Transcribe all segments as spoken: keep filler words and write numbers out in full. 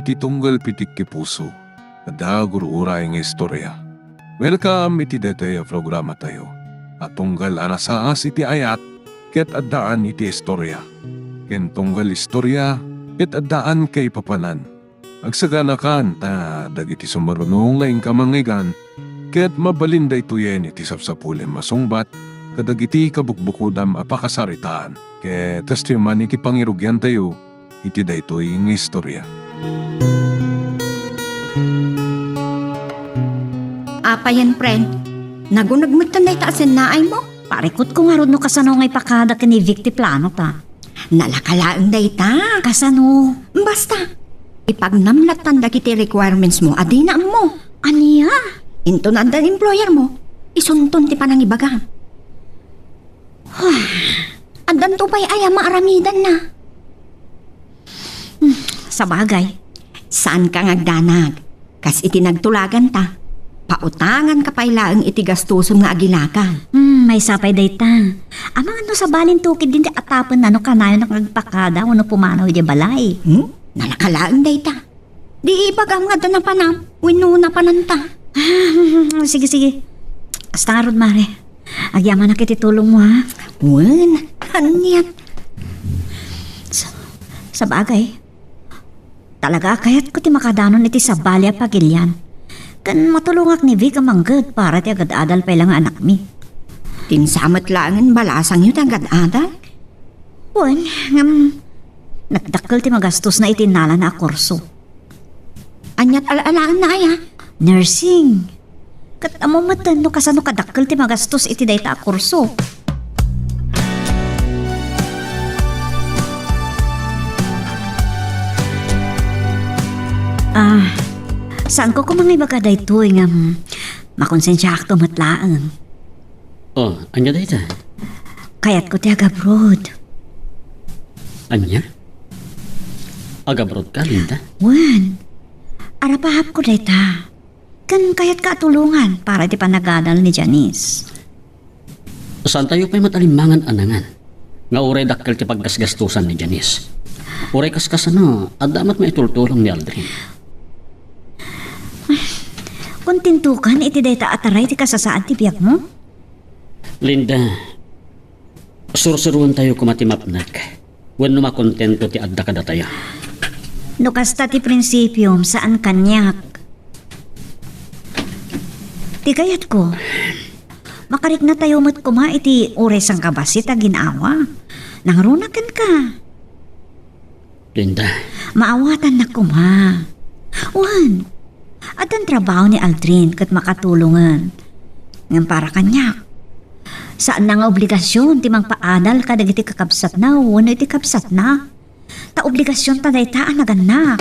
Ti tunggal pitik ti puso, adda gur-uray nga istorya. Welcome iti daytoy a programatayo a tunggal a nasaas iti ayat ket addaan iti istorya, ken tunggal istorya ket addaan kaipapanan. Agsaganakan ta dagiti sumaruno nga inka mangngeggan ket mabalin daytoyen iti sapsapulem a sungbat kadagiti kabukbukodam a pakasaritaan. Ket kastoy man iti pangirugiantayo iti daytoy nga istorya. Apayen, friend? Nagunag metten dayta a sennaaymo? Parikutko ngarud no kasano nga ipakada ken ni Vic ti planota. Nalaka laeng dayta. Kasano? Basta, ipagnam lattan dagiti requirements mo a dina ammo. Ania? Inton adda employer mo, isunton ti panangibagam. Addanto pay aya maaramidanna. Hmm, sabagay, saanka nga agdanag. Kas iti nagtulaganta, pautanganka pay laeng iti gastusom nga agilakan. Hmm, maysa pay dayta. Amangan no sabali ngarud ketdi ti atapenna no kanayon nga agpakada wenno pumanaw idiay balay. Hmm? Nalaka laeng dayta. Di ibagam nga adda napanam wenno napananta. Ah, sige, sige. Kasta ngarud, Mare. Agyamanak iti tulongmo, ha? Wen, aniat? Sa-, sabagay, talaga a kayatko ti makadanon iti sabali a pagilian. Ken matulongak ni Vic a mangged para ti agad-adal pay la nga anakmi. Ti sa met laengen balasangyo ti agad-adal? Wen, ngem nagdakkel ti magastosna iti innalana a kurso. Aniat al-alaenna aya? Nursing. Ket ammo metten no kasano kadakkel ti magastos iti dayta a kurso. Ah, saanko koma nga ibaga daytoy ngem makonsensiaakto met laeng. Oh, ania dayta? Kayatko ti agabroad. Ania? Agabroadka, Linda? Wen. Arapahapko dayta. Ken kayatka a tulongan para iti panagadal ni Janice. Saantayo pay met a limmangan a nangan nga uray dakkel ti paggasgastosan ni Janice. Uray kaskasano, adda met maitultulong ni Aldrin. Kontentokan iti dayta a taray ti kasasaan ti biagmo? Linda, sursuroentayo koma ti mapnek wenno makontento ti adda kadatayo. No kasta ti prinsipiom, saan kaniak. Ti kayatko, makariknatayo met koma iti uray sangkabassit a gin-awa. Nangruna kenka. Linda. Maawatannak koma. Wen, addan trabaho ni Aldrin ket makatulongen. Ngem para kaniak, saanna nga obligasion ti mangpaadal kadagiti kakabsatna wenno iti kabsatna. Ta obligasionta dayta a nagannak.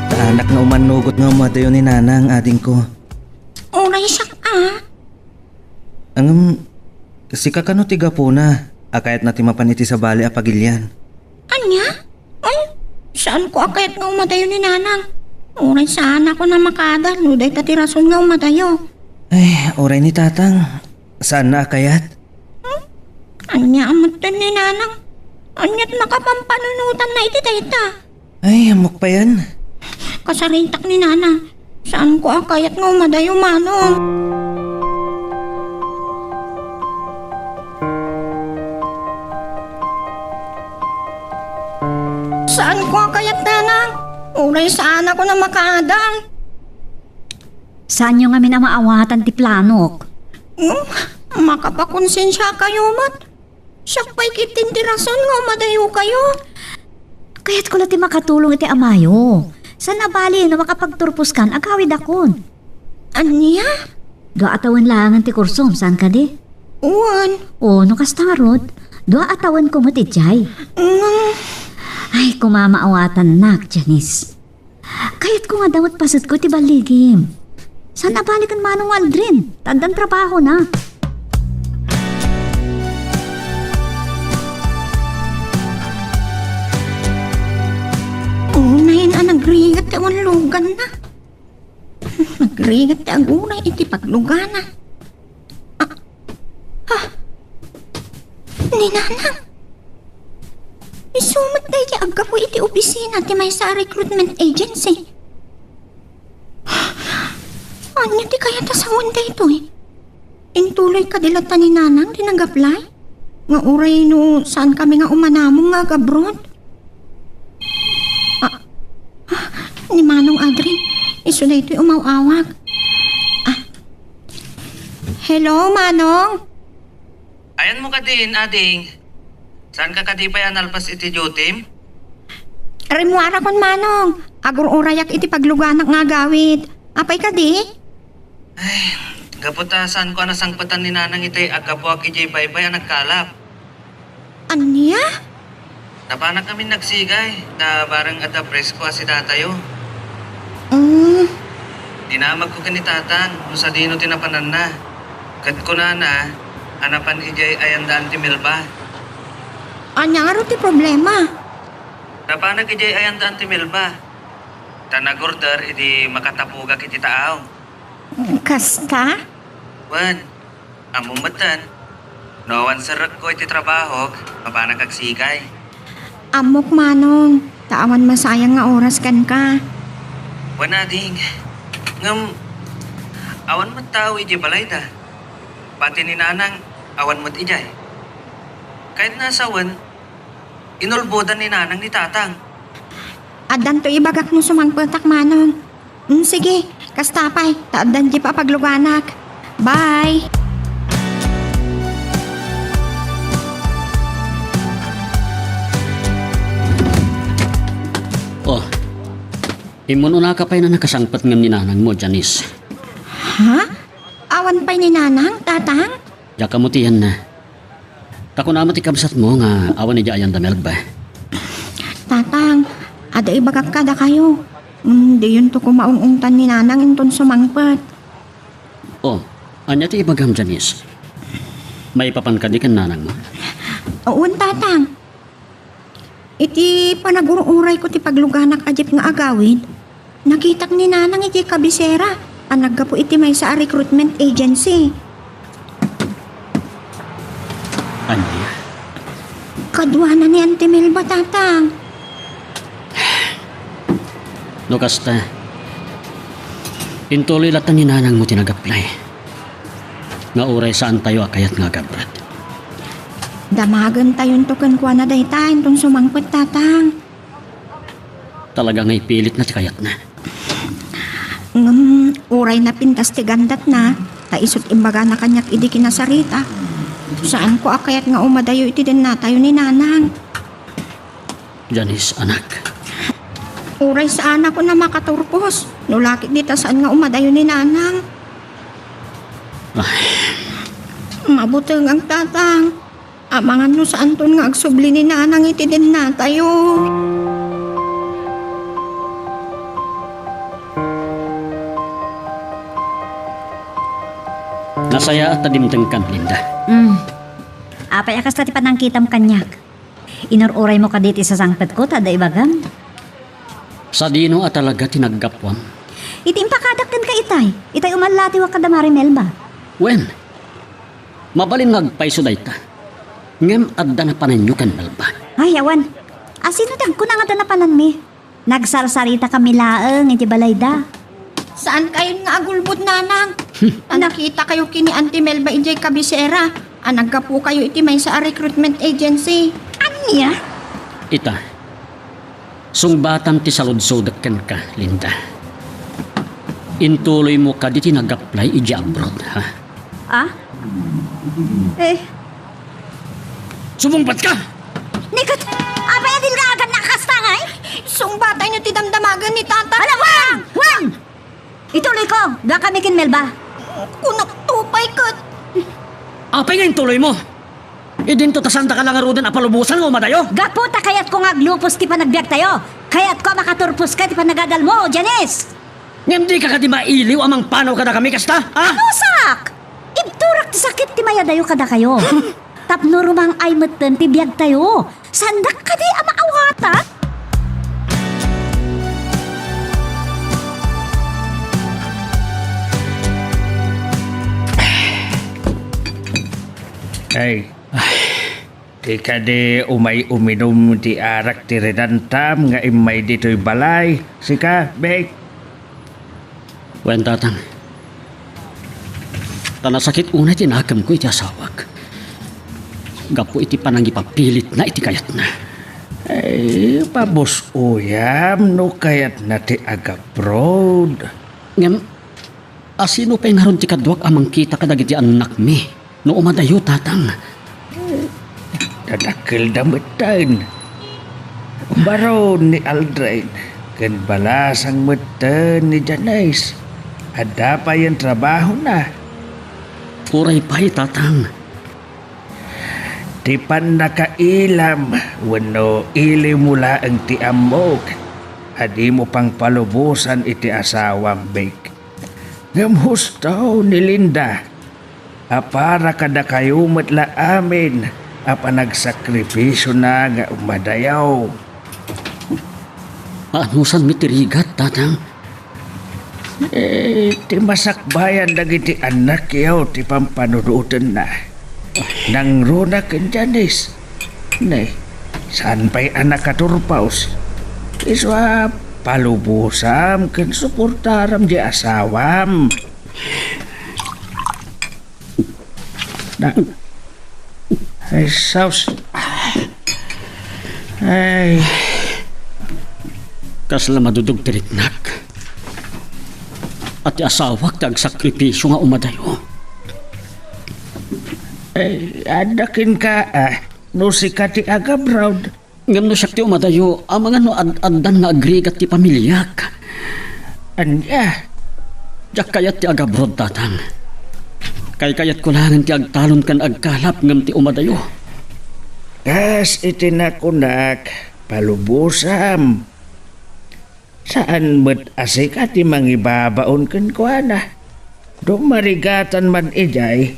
Ta anak nga umannugot nga umadayo ni Nanang, adingko. Uray siak a. Ngem, sika kano ti gapuna a kayatna ti mapan iti sabali a pagilian? Ania? Ay, saanko a kayat nga umadayo ni Nanang. Uray saanakon a makaadal no dayta ti rason nga umadayo. Ay, uray ni Tatang, saanna a kayat? Hmm? Ania a metten ni Nanang? Aniat makapampanunotanna iti dayta? Ay, ammok payen. Kasaritak ni Nana. Saanko a kayat nga umadayo, Manong. Saanko a kayat, Nanang. Uray saanakon a makaadal. Saanyo ngamin a maawatan ti planok? Hmm? Makapakonsensiakayo met. Siak pay ketdin ti rason nga umadayokayo. Kayatko la ti makatulong iti amayo. Saan a bali no makapagturposkan, agawidakon. Ania? Dua a tawen laengen ti kursom, saan kadi? Wen. O, no kasta ngarud, dua a tawenko met idiay. Mm. Ay, koma maawatannak, Janice. Kayatko nga adda met pasetko iti balligim. Saan a bali ken Manong Aldrin, ta addan trabahona. Unayen a nagrigat ti awan luganna. Nagrigat ti aguray iti paglugana. Ah. Ah. Ni Nanang. Isu met daydi aggapu iti opisina ti maysa a recruitment agency. Ania ti kayat a sawen daytoy? Intuloy kadi latta ni Nanang ti nag-apply? Nga uray no saan kami nga umanamong nga ag-abroad? Ah, ah, ni Manong Adri, isu daytoy umaw-awag. Ah. Hello, Manong? Ayanmo kadin, ading? Saanka kadi pay a nalpas iti dutim? Rimmuarakon, Manong. Agur-urayak iti pagluganak nga agawid. Apay kadi? Ay, gapu ta saanko a nasangpetan ni Nanang itay aggapuak idiay baybay a nagkalap. Ania? Napanak ngamin nagsigay, ta bareng adda presko a sidatayo. Mm. Dinamagko ken ni Tatang no sadino ti napananna. Ket kunana a napan idiay ayandan ti Melba. Ania ngarud ti problema? Napanak idiay ayandan ti Melba. Ta nag-order idi makatapogak iti taaw. Kasta? Wen, ammom metten, no awan serrekko iti trabahok, mapanak agsigay. Ammok, Manong, ta awan masayang nga oras kenka. Wen, ading. Ngem, awan met tao idiay balayda. Pati ni Nanang, awan met idiay. Kayatna a sawen, inulbodan ni Nanang ni Tatang. Addanto ibagak no sumangpetak, Manong. Mm, sige, kasta pay, ta addan dayta a pagluganak. Bye! Oh, immun-unaka pay a nakasangpet ngem ni Nanangmo, Janice. Ha? Awan pay ni Nanang, Tatang? Diak ammo ti iyanna. Ta kunana ti kabsatmo nga awan idiay ayanda Melba. Tatang, adda ibagak kadakayo. Mm, diyonto koma un-ungtan ni Nanang inton sumangpet. Oh, ania ti ibagam, Janice? Maipapan kadi ken Nanangmo? Wen, Tatang. Iti panagur-urayko ti pagluganak a jeep nga agawid, nakitak ni Nanang iti kabisera a naggapu iti maysa a recruitment agency. Ania? Kaduana ni Auntie Melba, Tatang. No kasta, intuloy latta ni Nanangmo ti nag-apply. Nga uray saantayo a kayat nga agabrat. Damagentayonto kenkuana dayta inton sumangpet, Tatang. Talaga nga ipilitna ti kayatna. Ngem, uray napintas ti gandatna, ta isut' imbagana kaniak idi kinasarita. Saanko a kayat nga umadayo iti dennatayo ni Nanang. Janice, anak. Uray saanakon a makaturpos, no lakit dita saan nga umadayo ni Nanang. Ay. Mabutengak, Tatang. Amangan no saanton nga agsubli ni Nanang iti dennatayo. Nasayaat ta dimtengkan, Linda. Mm. Apay a kasta ti panangkitam kaniak? Inur-uraymo kadi ti sasangpetko ta adda ibagam? Sadino a talaga ti naggapuam? Iti impakadak kenka itay, itay umallatiwak kada Mari Melba. Wen, mabalin nga agpayso dayta. Ngem adda napananyo ken Melba. Ay, awan. A, sino ti agkuna nga adda napananmi? Nagsarsaritakayo laeng iti balayda. Saankayon nga agulbod, Nanang. Hmm. Ta nakitakayo ken ni Auntie Melba idiay kabisera a naggapukayo iti maysa a recruitment agency. Ania? Ita, sungbatam ti saludsodek kenka, Linda. Intuloymo kadi ti nag-apply idiay abroad, ha? Ah? Eh. Sumungbatka! Ni ket, apay a dinragannak a kasta, ngay? Sungbatayno ti damdamagan ni Tata. Ala, wen! Wen! Ituloyko, dakami ken Melba. Kunakto pay ket. Apay nga intuloymo? Idinto ta saandaka la ngaruden a palubosan nga umadayo? Gapu ta kayatko nga aglupos ti panagbiagtayo. Kayatko a makaturposka ti panagadalmo, Janice. Ngem dika kadi mailiw a mangpanaw kadakami kasta, ha? Anusak! Ibturak ti sakit ti mayadayo kadakayo. Tapno rumang-ay metten ti biagtayo. Saandak kadi a maawatan? Ay. Ay. Ti kadi umay uminum ti arak ti rinantam nga immay ditoy balay, sika, Bek? Wen, Tatang. Ta nasakit unay ti nakemko iti asawak gapu iti panangipapilitna iti kayatna. Ay, pabus-uyam no kayatna ti agabroad. Ngem, asino pay ngarud ti kaduak a mangkita kadagiti annakmi no umadayo, Tatang? Dadakkelda metten. Baron ni Aldrin ken balasang metten ni Janice. Adda payen trabahona. Uray pay, Tatang. Ti pannakailam wenno iliwmo laeng ti ammok a dimo pangpalubosan iti asawam, Bek. Ngem husto ni Linda a para kadakayo met la amin a panagsakripisiona nga umadayo. Maanusanmi ti rigat, Tatang? Eh, ti masakbayan dagiti annakyo ti pampanunotenna. Nangruna ken Janice. Ne, saan pay a nakaturpos. Isu a palubosam ken suportaram di asawam. Na, ay, sus. Ay. Kasla madudog ti riknak. A ti asawak ti agsakripisio nga umadayo. Ay, adda kenka, ah, no sika ti agabroad. Ngem no siak ti umadayo, amangan no ad-addan nga agrigat ti pamiliak. Ania? Diak kayat ti agabroad, Tatang. Kaykayatko laengen ti agtalon ken agkalap ngem ti umadayo. Kas iti nakunak, palubosam. Saan met a sika ti mangibabaon kenkuana. Dumarigatan man idiay,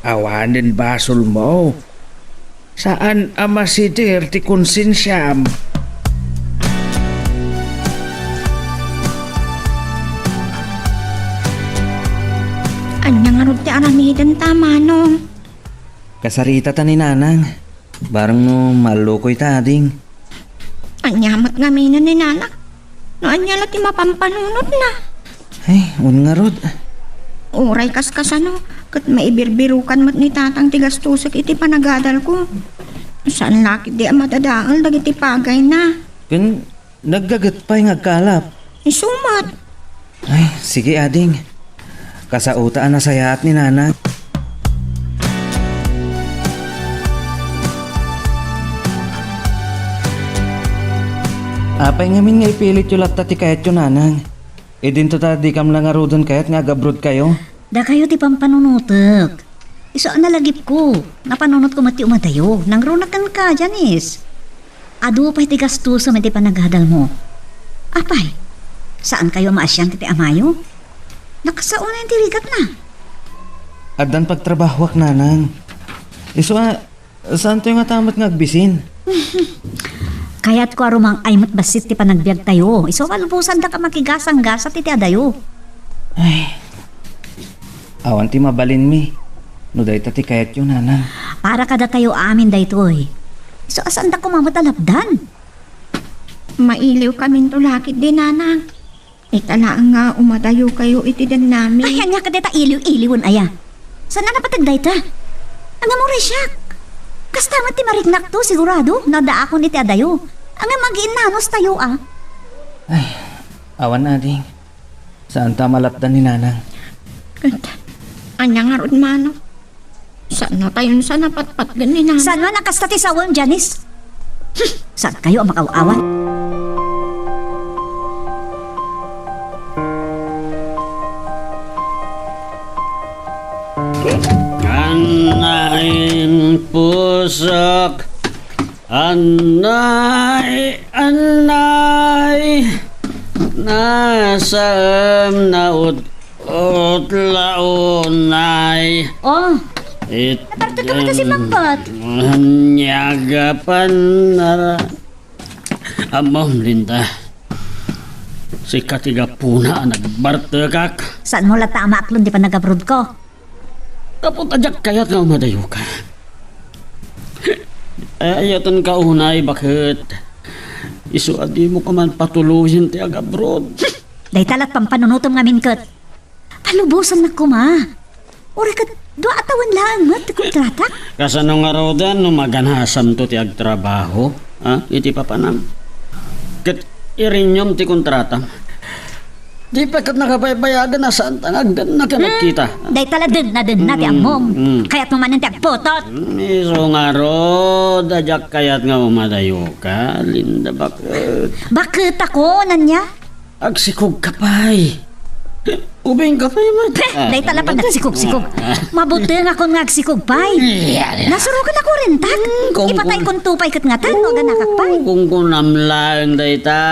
awanen basolmo. Saan a masider ti konsensiam. Ania ngarud ti aramidenta, Manong? Kasaritata ni Nanang. Bareng no maallukoyta, ading. Ania met ngamin ni Nanang? No ania la ti mapanpanunotna? Ay, wen ngarud. Uray kaskasano, ket maibirbirokan met ni Tatang ti gastosek iti panagadalko. Saan la ketdi a madadael dagiti pagayna. Ken naggaget pay nga agkalap. Isu met. Ay, sige, ading. Kasaota a nasayaat ni Nanang. Apay ngamin nga ipilityo latta ti kayatyo, Nanang? Idinto ta dikam la ngaruden kayat nga agabrodkayo? Dakayo ti pampanunotek. Isu a nalagipko. Napanunotko met ti umadayo. Nangruna kenka, Janice. Adu pay ti gastusom iti panagadalmo. Apay, saankayo a maasian ti amayo? Nakasao na ti rigatna. Addan pagtrabahoak, Nanang. Isu a, saantoy ngata met nga agbisin? Kayatko a rumang-ay met bassit ti panagbiagtayo. Isu a malubosanda ka makigasanggasat iti adayo. Ay, awan ti mabalinmi no dayta ti kayatyo, Nanang. Para kadatayo amin daytoy. Isu a saanda koma met a lapdan. Mailiwkaminto la ketdi, Nanang. Ita laeng nga umadayokayo iti dennami. Ay, ania kadi ta iliw-iliwen aya? Saan a napateg dayta? Ngem uray siak. Kasta met ti mariknakto, sigurado, no addaakon iti adayo. Ngem agiinnanustayo a. Ay, awan, ading. Saanta a malapdan ni Nanang. Ket, ania ngarud, Manong? Saantayon sa napatpatgen ni Nanang? Saan a kasta ti sawen, Janice? Hmm, saankayo a makaaw-awat? Anay, pusok. Anay, anay, nasam naut-ut la unay. Oh, it-, natartek ka man kasi, Mangkot. Nyaga panara. Ammom, Linda. Sika ti gapuna a nagbartekak. Saanmo latta a maaklon ti panagabrodko? Gapu ta diak kayat nga umadayoka. Ay, ayatenka unay, baket. Isu a dimo ka man patuloyen ti agabroad. Dayta lat pampanunotem ngamin ket. Palubosannak koma. Uray ket dua a tawen laeng met ti kontratak. Kasano ngaruden no maganasamto ti agtrabaho, ha? Iti papanam. Ket irenew-m ti kontratam. Di pay ket nakabaybayagan a saanta nga agdenna ken agkita. Dayta la denna-denna ti ammom. Mm. Kayatmo manen ti agputot. Mm, isu ngarud a diak kayat nga umadayoka, Linda, baket. Baket ako, ania? Agsikogka pay. Ubingka pay met. Peh, dayta la pay nagsikog-sikog. Mabutengakon nga agsikog pay. Nasuroken ako rentak. Ipataykonto pay ket ngarud no aganakak pay. Kunkunam laeng dayta.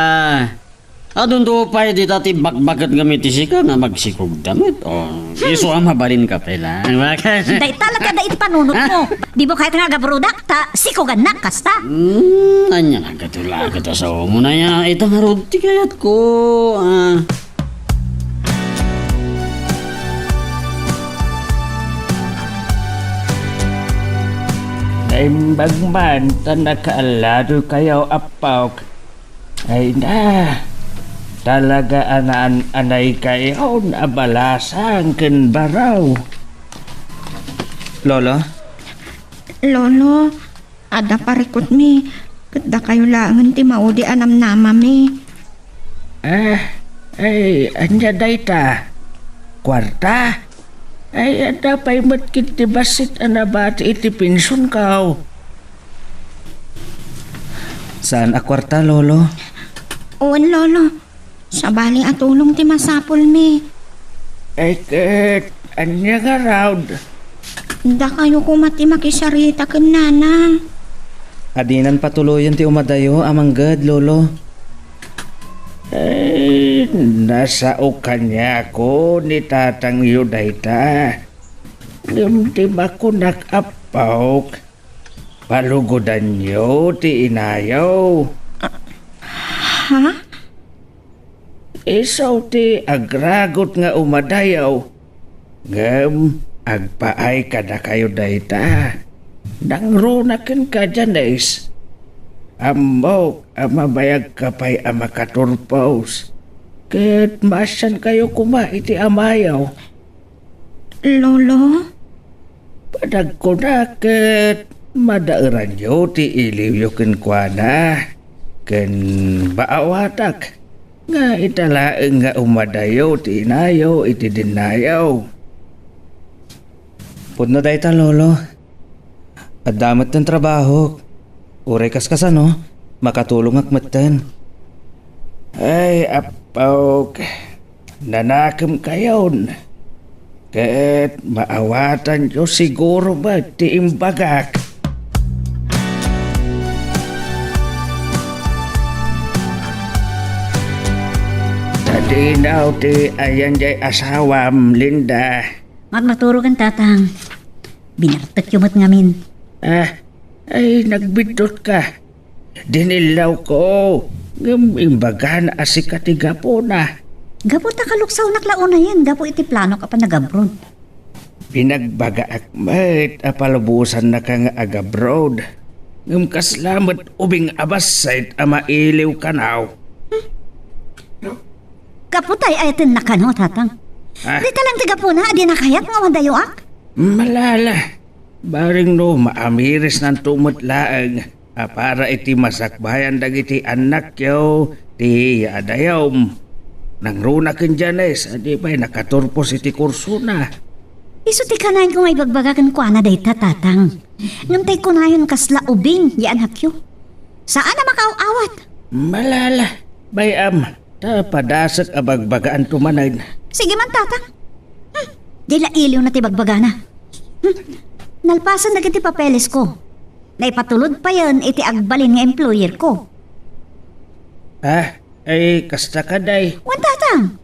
Adunto pay dita ti bakbaket ngem iti sika nga magsikogda met. O, isu a mabalinka pay laeng. Dayta la kada iti panunotmo. Dimo kayat nga agabrodak ta sikogannak kasta. Hmm, ania nga ket wala ket asawamoy aya. Ita ngarud ti kayatko, a. Naimbag man ta nakaaladokayo, Apok. Ay na, talaga a naan-anaykayon a balasang ken baraw. Lolo? Lolo, adda parikutmi, ket dakayo laengen ti maudi a namnamami. Ah, ay, ania dayta? Kuarta? Ay, adda pay met ket ti bassit a nabati iti pensionko. Saan a kuarta, Lolo? Wen, Lolo. Sabali a tulong ti masapulmi. Ay, ket ania ngarud? Dakayo koma ti makisarita ken nanang. Adinan patuloyen ti umadayo a mangged, Lolo. Ay, nasao kaniako ni tatangyo dayta. Ngem ti makunak, Apok, palugodanyo ti inayo. Ha? Isu ti agragut nga umadayo, ngem agpaay kadakayo dayta. Nangruna kenka, Janice. Ammok a mabayagka pay a makaturpos, ket maasiankayo koma iti amayo. Lolo? Panagkunak ket madaeranyo ti iliwyo kenkuana, ken maawatak nga ita laeng nga umadayo ti inayo iti dennayo. Pudno dayta, Lolo. Adda metten trabahok. Uray kaskasano, makatulongak metten. Ay, Apok. Nanakemkayon, ket maawatanyo siguro met ti imbagak. Nadinaw ti ayan jay asawam, Linda. Magmaturoken, Tatang. Binartekyo met ngamin. Ah, ay, nagbiddutka. Dinillawko, ngem imbagana a sika ti gapuna. Gapu ta kaluksawnak la unayen gapu iti planok a panagabroad. Binagbagaak met a palubosannaka nga agabroad, ngem kasla met ubing a bassit a mailiw kano. Gapu ta ay-ayatennak kano, Tatang. Ah? Dita laeng ti gapuna a dina kayat nga umadayoak? Malala, bareng no maamirisnanto met laeng a para iti masakbayan dagiti annakyo ti yaadayom. Nangruna ken Janice a di pay nakaturpos iti kursona. Isu ti kanayon nga ibagbaga kenkuana dayta, Tatang. Ngem tay kunayon kasla ubing ti annakyo. Saan a makaaw-awat. Malala, bay-am, ta padasek a bagbagaanto manen. Sige man, Tatang. Hmm, di la iliwna ti bagbagana. Hmm, nalpasan dagiti papelesko. Naipatulod payen iti agbalin nga employerko. Ah, ay, kasta kadi. Wen, Tatang.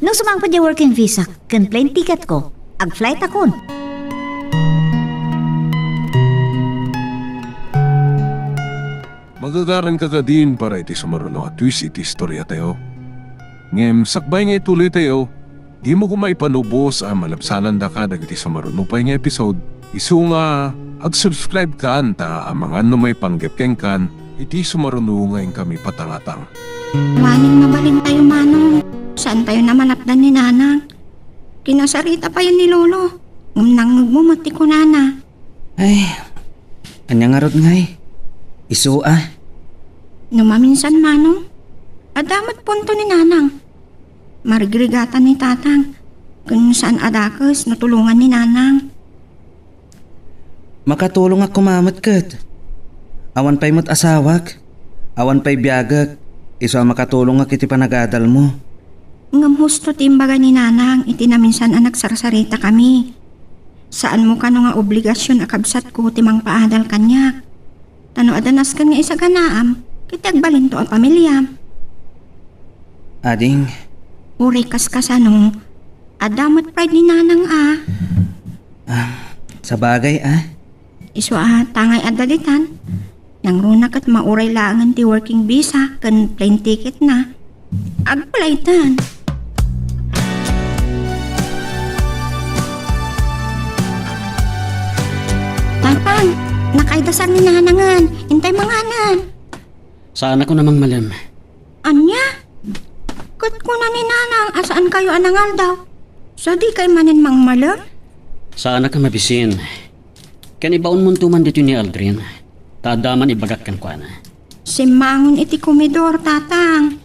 No sumangpet ti working visa ken plane ticketko, ag-flightakon. Magagaranka kadin para iti sumaruno a twist iti istoriatayo. Ngem sakbay nga ituloytayo, dimo koma ipanubos a malabsanandaka dagiti sumaruno pay nga episode, isu nga ag-subscribe kan ta amangan no maipanggep kenkan iti sumaruno nga inkami patangatang. Awanen mabalintayo, Manong. Saantayo namalapdan ni Nanang. Kinasarita payen ni Lolo. Ngem nangngegmo met ti kunana. Ay, ania ngarud ngay? Isu a? No maminsan, Manong, adda met punto ni Nanang. Marigrigatan ni Tatang. Ken saan a dakes no tulongan ni Nanang. Makatulongak koma met ket. Awan pay met asawak. Awan pay biagek. Isu a makatulongak iti panagadalmo. Ngem husto ti imbaga ni Nanang iti naminsan a nagsarsaritakami. Saanmo kano nga obligasion a kabsatko ti mangpaadal kaniak. Ta no adda nasken nga isaganaam, ket ti agbalinto a pamiliam. Ading. Uray kaskasano, adda met pride ni Nanang a. Ah, sabagay a. Isu a tangay adda ditan. Nangruna ket mauray laengen ti working visa ken plane ticket na. Agplayten. Tatang, nakaidasar ni Nanangen. Intay manganen. Saanak a mangmalem. Ania? Ket kuna ni Nanang a saankayo a nangaldaw. Sadikay manen mangmalem? Saanak a mabisin. Ken ibaonmonto man ditoy ni Aldrin, ta adda man ibagak kenkuana. Simmangon iti komedor, Tatang.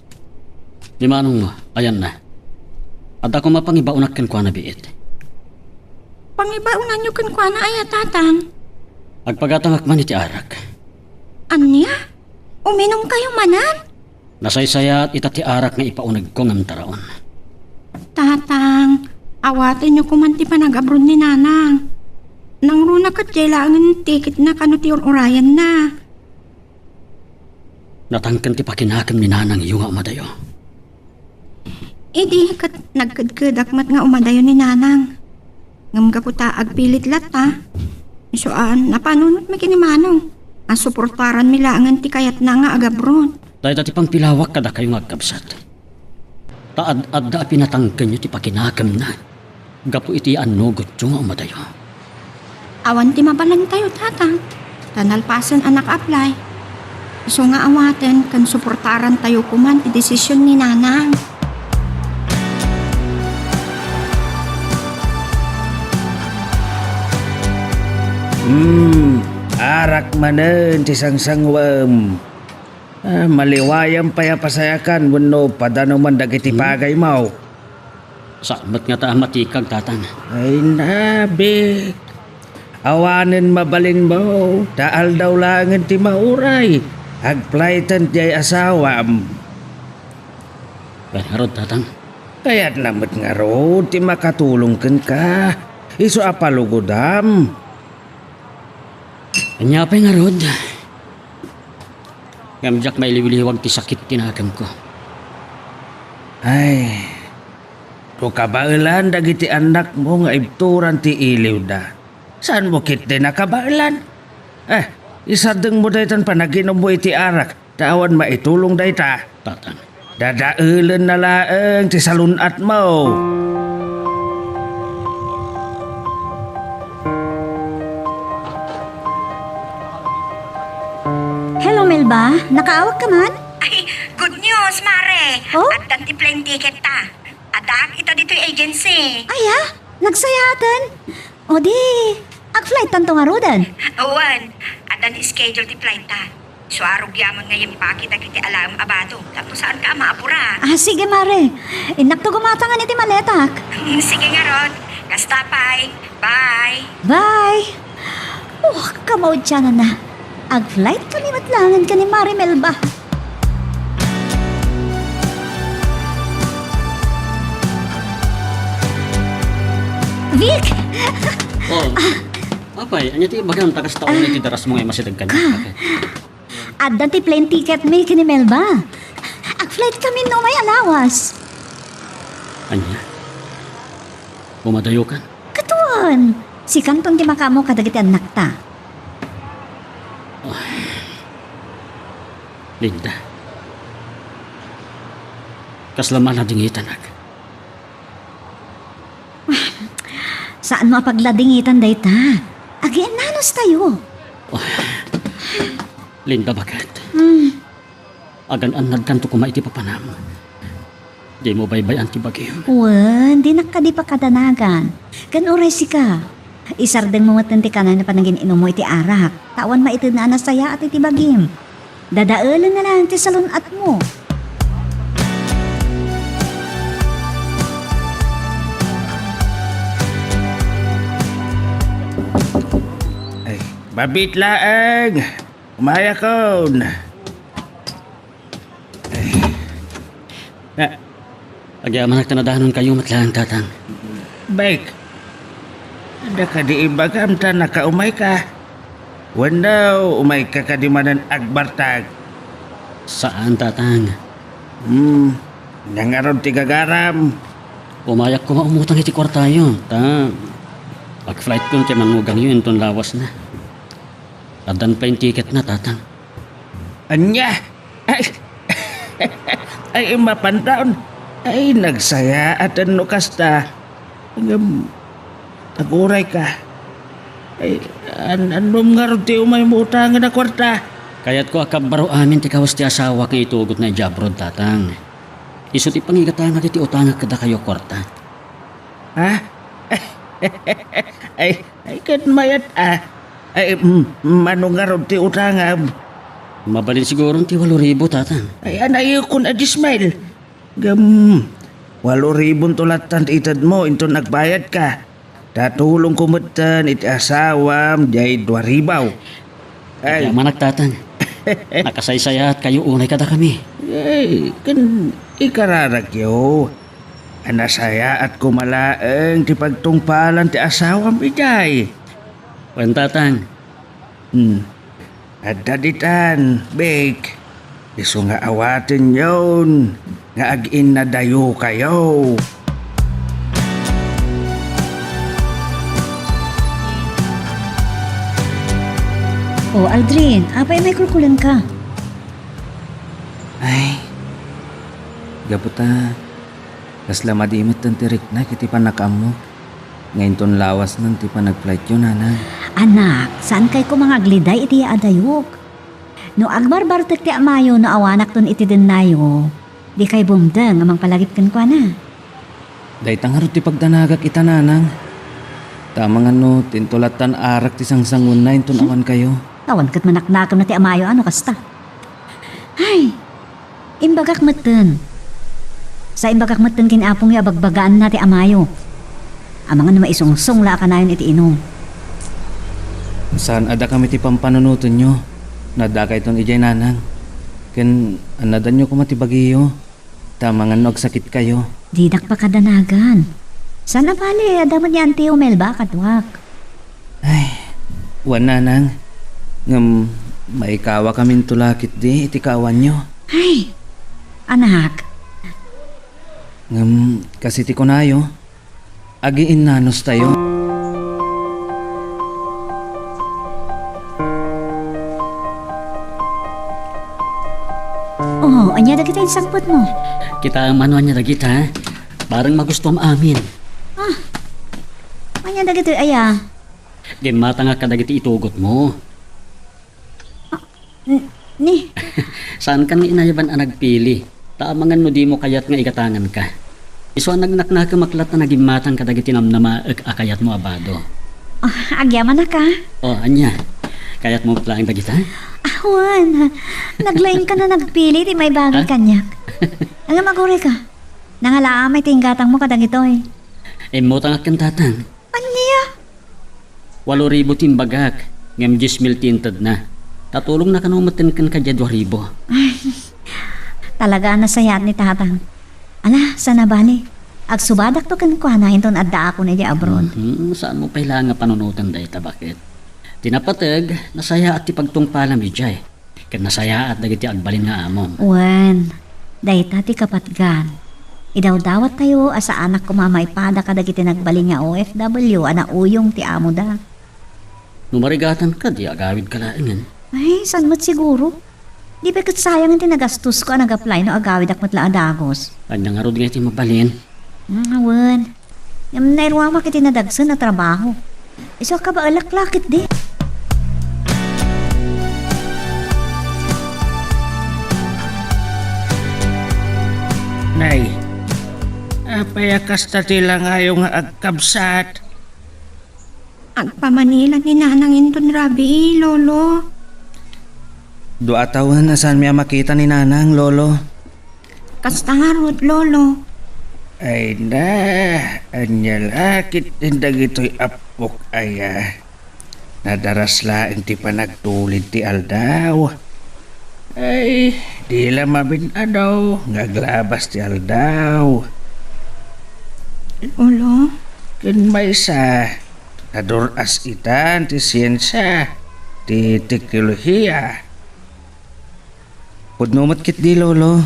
Ni Manongmo, ayanna. Adda koma pangibaonak kenkuana biit. Pangibaonanyo kenkuana aya, Tatang? Agpagatangak man iti arak. Ania? Uminumkayo manen? Nasaysayat ita ti arak nga ipaunegko ngem taraon. Tatang, awatenyo koman ti panagabron ni Nanang. Nangruna ket diay laengen tiketna kano ti ur-urayenna. Natangken ti pakinakem ni Nanangyo nga umadayo. Idi ket nagkedkedak met nga umadayo ni Nanang. Ngem gapu ta agpilit latta, isu a napanunotmi ken ni Manong a suportaranmi laengen ti kayatna nga agabron. Dayta ti pangpilawak kadakayo nga agkabsat. Ta ad-adda a pinatangkenyo ti pakinakemna gapu iti annogotyo nga umadayo. Awan ti mabalintayo, Tatang, ta nalpasen a naka-apply. Isu nga awaten ken suportarantayo koman ti desisyon ni Nanang. Hmm, arak manen ti sangsanguem. Ah, maliwayam pay a pasayakan wenno padanuman dagiti Hmm? pagaymo. Saan met ngata a matikag, Tatang? Ay, nabik. Awanen mabalinmo, ta aldaw laengen ti mauray. Agplayten diay asawam. Wen ngarud, Tatang? Kayatna met ngarud ti makatulong kenka. Isu a palugodam. Ania pay ngarud? Ngem diak mailiwliwag ti sakit ti nakemko. Ay, no kabaelan dagiti annakmo nga ibturan ti iliwda, saanmo ketdi nakabaelan? Eh, isardengmo daytan panaginummo iti arak, ta awan maitulong dayta. Tatang. Dadaelenna laeng ti salun-atmo. Hello, Melba. Nakaawagka man? Ay, good news, Mare. Oh? Addan ti plane ticket ta. Addaak ita ditoy agency. Aya, nagsayaaten. O di, ag-flight tanto ngaruden? Wen, addan schedule ti flight ta. Suarog yaman nga impaki dagiti alaem a bado, tapno saanka a maapura. Ah, sige, Mare. Innakto gumatangan iti maletak. Sige ngarud. Kasta pay. Bye. Bye. Oh, kamaudiananna. Ag-flight kami met laengen ken ni Mare Melba. Vic! Oh. Apay, ania ti ibagam ta kasta unay ti darasmo nga immasideg kaniak? Ka. Addan ti plane ticket mi ken ni Melba. Ag-flight kami no may a lawas. Ania? Umadayokan? Kaduan. Sikanton ti makaammo kadagiti annakta. Ay. Linda. Kasla man a dingitanak. Saanmo a pagladingitan dayta. Agiinnanustayo. Oh, Linda, baket. Hmm. Agan-annadkanto koma iti papanam. Dimo baybay-an ti bagim. Wen, dinak kadi pakadanagan. Ken uray sika, isardengmo metten ti kanay a panagin-inummo iti arak. Ta awan maitedna a nasayaat iti bagim. Dadaelenna laeng ti salun-atmo. Ay, mabiit laeng. Umayakon. Ay. Ah, Agyamanak ta nadanonkayo met laeng, Tatang. Bek, adda kadi ibagam ta nakaumayka? Wenno umayka kadi manen agbartag? Saan, Tatang. Hmm, ania ngarud ti gagaram? Umayak koma umutang iti kuartayo, ta ag-flightkon ti mangugangyo inton lawasna. Addan pay tiketna, Tatang. Ania? Ay, ay, mapantaon. Ay, nagsayaat no kasta. Ngem, agurayka. Ay, an-, annom ngarud ti umaymo utangen a kuarta? Kayatko a kabbaro amin ti kawes ti asawak nga itugotna idiay abroad, Tatang. Isu ti pangigatangak iti utangak kadakayo a kuarta. Ha? Ay, ay, ket mayat, ah. Ay, mm, mano ngarud ti utangam? Mabalin siguron ti walo ribu, Tatang. Ay, anayukon a diesmil. Ngem, walo ribunto lattan ti itedmo inton agbayadka. Ta tulongko metten iti asawam diay dua ribu. Ay. Agyamanak, Tatang. Nakasaysayaatkayo unay kadakami. Ay, ken ikararakyo a nasayaat koma laeng ti pagtungpalan ti asawam idiay. Wen, Tatang. Hmm. Adda ditan, Bek. Isu nga awatenyon nga ag-innadayokayo. O, Aldrin, apay may kulkulenka? Ay, gapu ta kasla madi metten ti riknak iti pannakaammok nga inton lawasnan ti panagflightyo, Nanang. Anak, saankay koma nga agliday iti adayok. No agbarbartek ti amayo no awanakton iti dennayo, dikay bumdeng a mangpalagip kenkuana. Dayta ngarud ti pagdanagak ita, Nanang. Ta amangan no ti intolattan arak ti sangsanguenna inton awankayo. Awan ket manaknakemna ti amayo a no kasta. Ay, imbagak metten. Sa imbagak metten ken apongyo a bagbagaanna ti amayo. Amangan no maisungsong la a kanayon iti inum. Saan a dakami ti pampanunotenyo. Naddakayton idiay, Nanang. Ken annadanyo koma ti bagiyo. Ta amangan no agsakitkayo. Didak pakadanagan. Saan a bale, adda met ni Auntie Imelda a kaduak. Ay, wen, Nanang. Ngem maikawakaminto la ketdi iti kaawanyo. Ay, anak. Ngem kas iti kunayo, agiinnanustayo. Oh, ania dagiti insangpetmo? Kitaem no ania dagita, ha? Bareng magustuam amin. Ah, ania dagitoy aya? Gimmatangak kadagiti itugotmo. Ah, n-, ni? Saankan nga inayaban a nagpili, ta amangan no dimo kayat nga igatanganka. Isu a nagnaknakemak latta a nagimmatang kadagiti namnamaek a kayatmo a bado. Ah, agyamanak, ah. Oh, ania? Kayatmo met laeng dagita? Awan. Naglaingkan a nagpili ti maibagak kaniak. Ngem agurayka. Nangalaam ti inggatangmo kadagitoy. Immutangak ken tatang. Ania? Walo ribu ti imbagak, ngem dies mil ti intedna. Ta tulongna kano metten kenka diay dua ribu. Ay, talaga a nasayaat ni tatang. Ala, saan a bale. Agsubadakto kenkuana inton addaakon idiay abroad. Mhm, saanmo pay laeng a panunoten dayta, baket? Ti napateg, nasayaat ti pagtungpalam idiay. Ket nasayaat dagiti agbalin nga amom. Wen, dayta ti kapatgan. Idawdawattayo a saanak koma a maipada kadagiti nagbalin nga O F W a nauyong ti amoda. No marigatan kadi, agawidka laengen. Ay, saan met siguro? Di pay ket sayangen ti nagastosko a nag-apply no agawidak met la a dagus. Ania ngarud nga iti mabalin? Mm, wen. Ngem nairuamak iti nadagsen a trabaho. Isu a kabaelak la ketdi. Nay, apay a kasta ti langayo nga agkabsat? Agpamanilan ni Nanang inton rabii, Lolo. Dua a tawen a saanmi a makita ni Nanang, Lolo. Kasta ngarud, Lolo. Ay na, ania la ketdin dagitoy appok aya? Nadaras laeng ti panagtulid ti aldaw. Ay, di la mamin-adu nga aglabas ti aldaw. Lolo? Ken maysa, nadur-as itan ti siensia, ti teknolohiya. Pudno met ketdi, Lolo.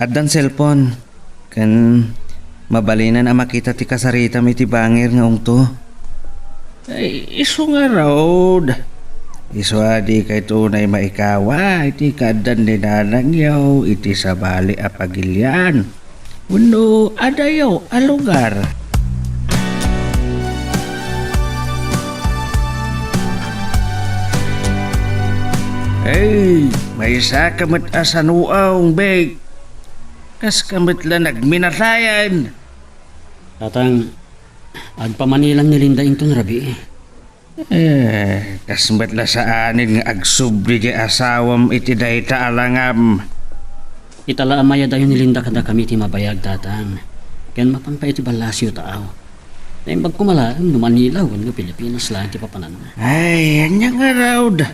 Addan cellphone. Ken mabalinan a makita ti kasaritam iti bangir nga ungto. Ay, isu ngarud. Isu a dikayto unay maikawa iti kaaddan ni nanangyo iti sabali a pagilian wenno adayo a lugar. Hey, maysa ka met a sanuaw, Bek. Kaska met la nagminatayan. Tatang, agpamanilan ni Linda inton rabii. Eh, kas met la saanen nga agsubli ti asawam iti dayta a langam. Ita la a mayadayo ni Linda kadakami ti mabayag, Tatang. Ken mapan pay iti ballasiyo taaw. Naimbag koma laeng no Manila wenno Pilipinas laeng ti papananna. Ay, ania ngarud?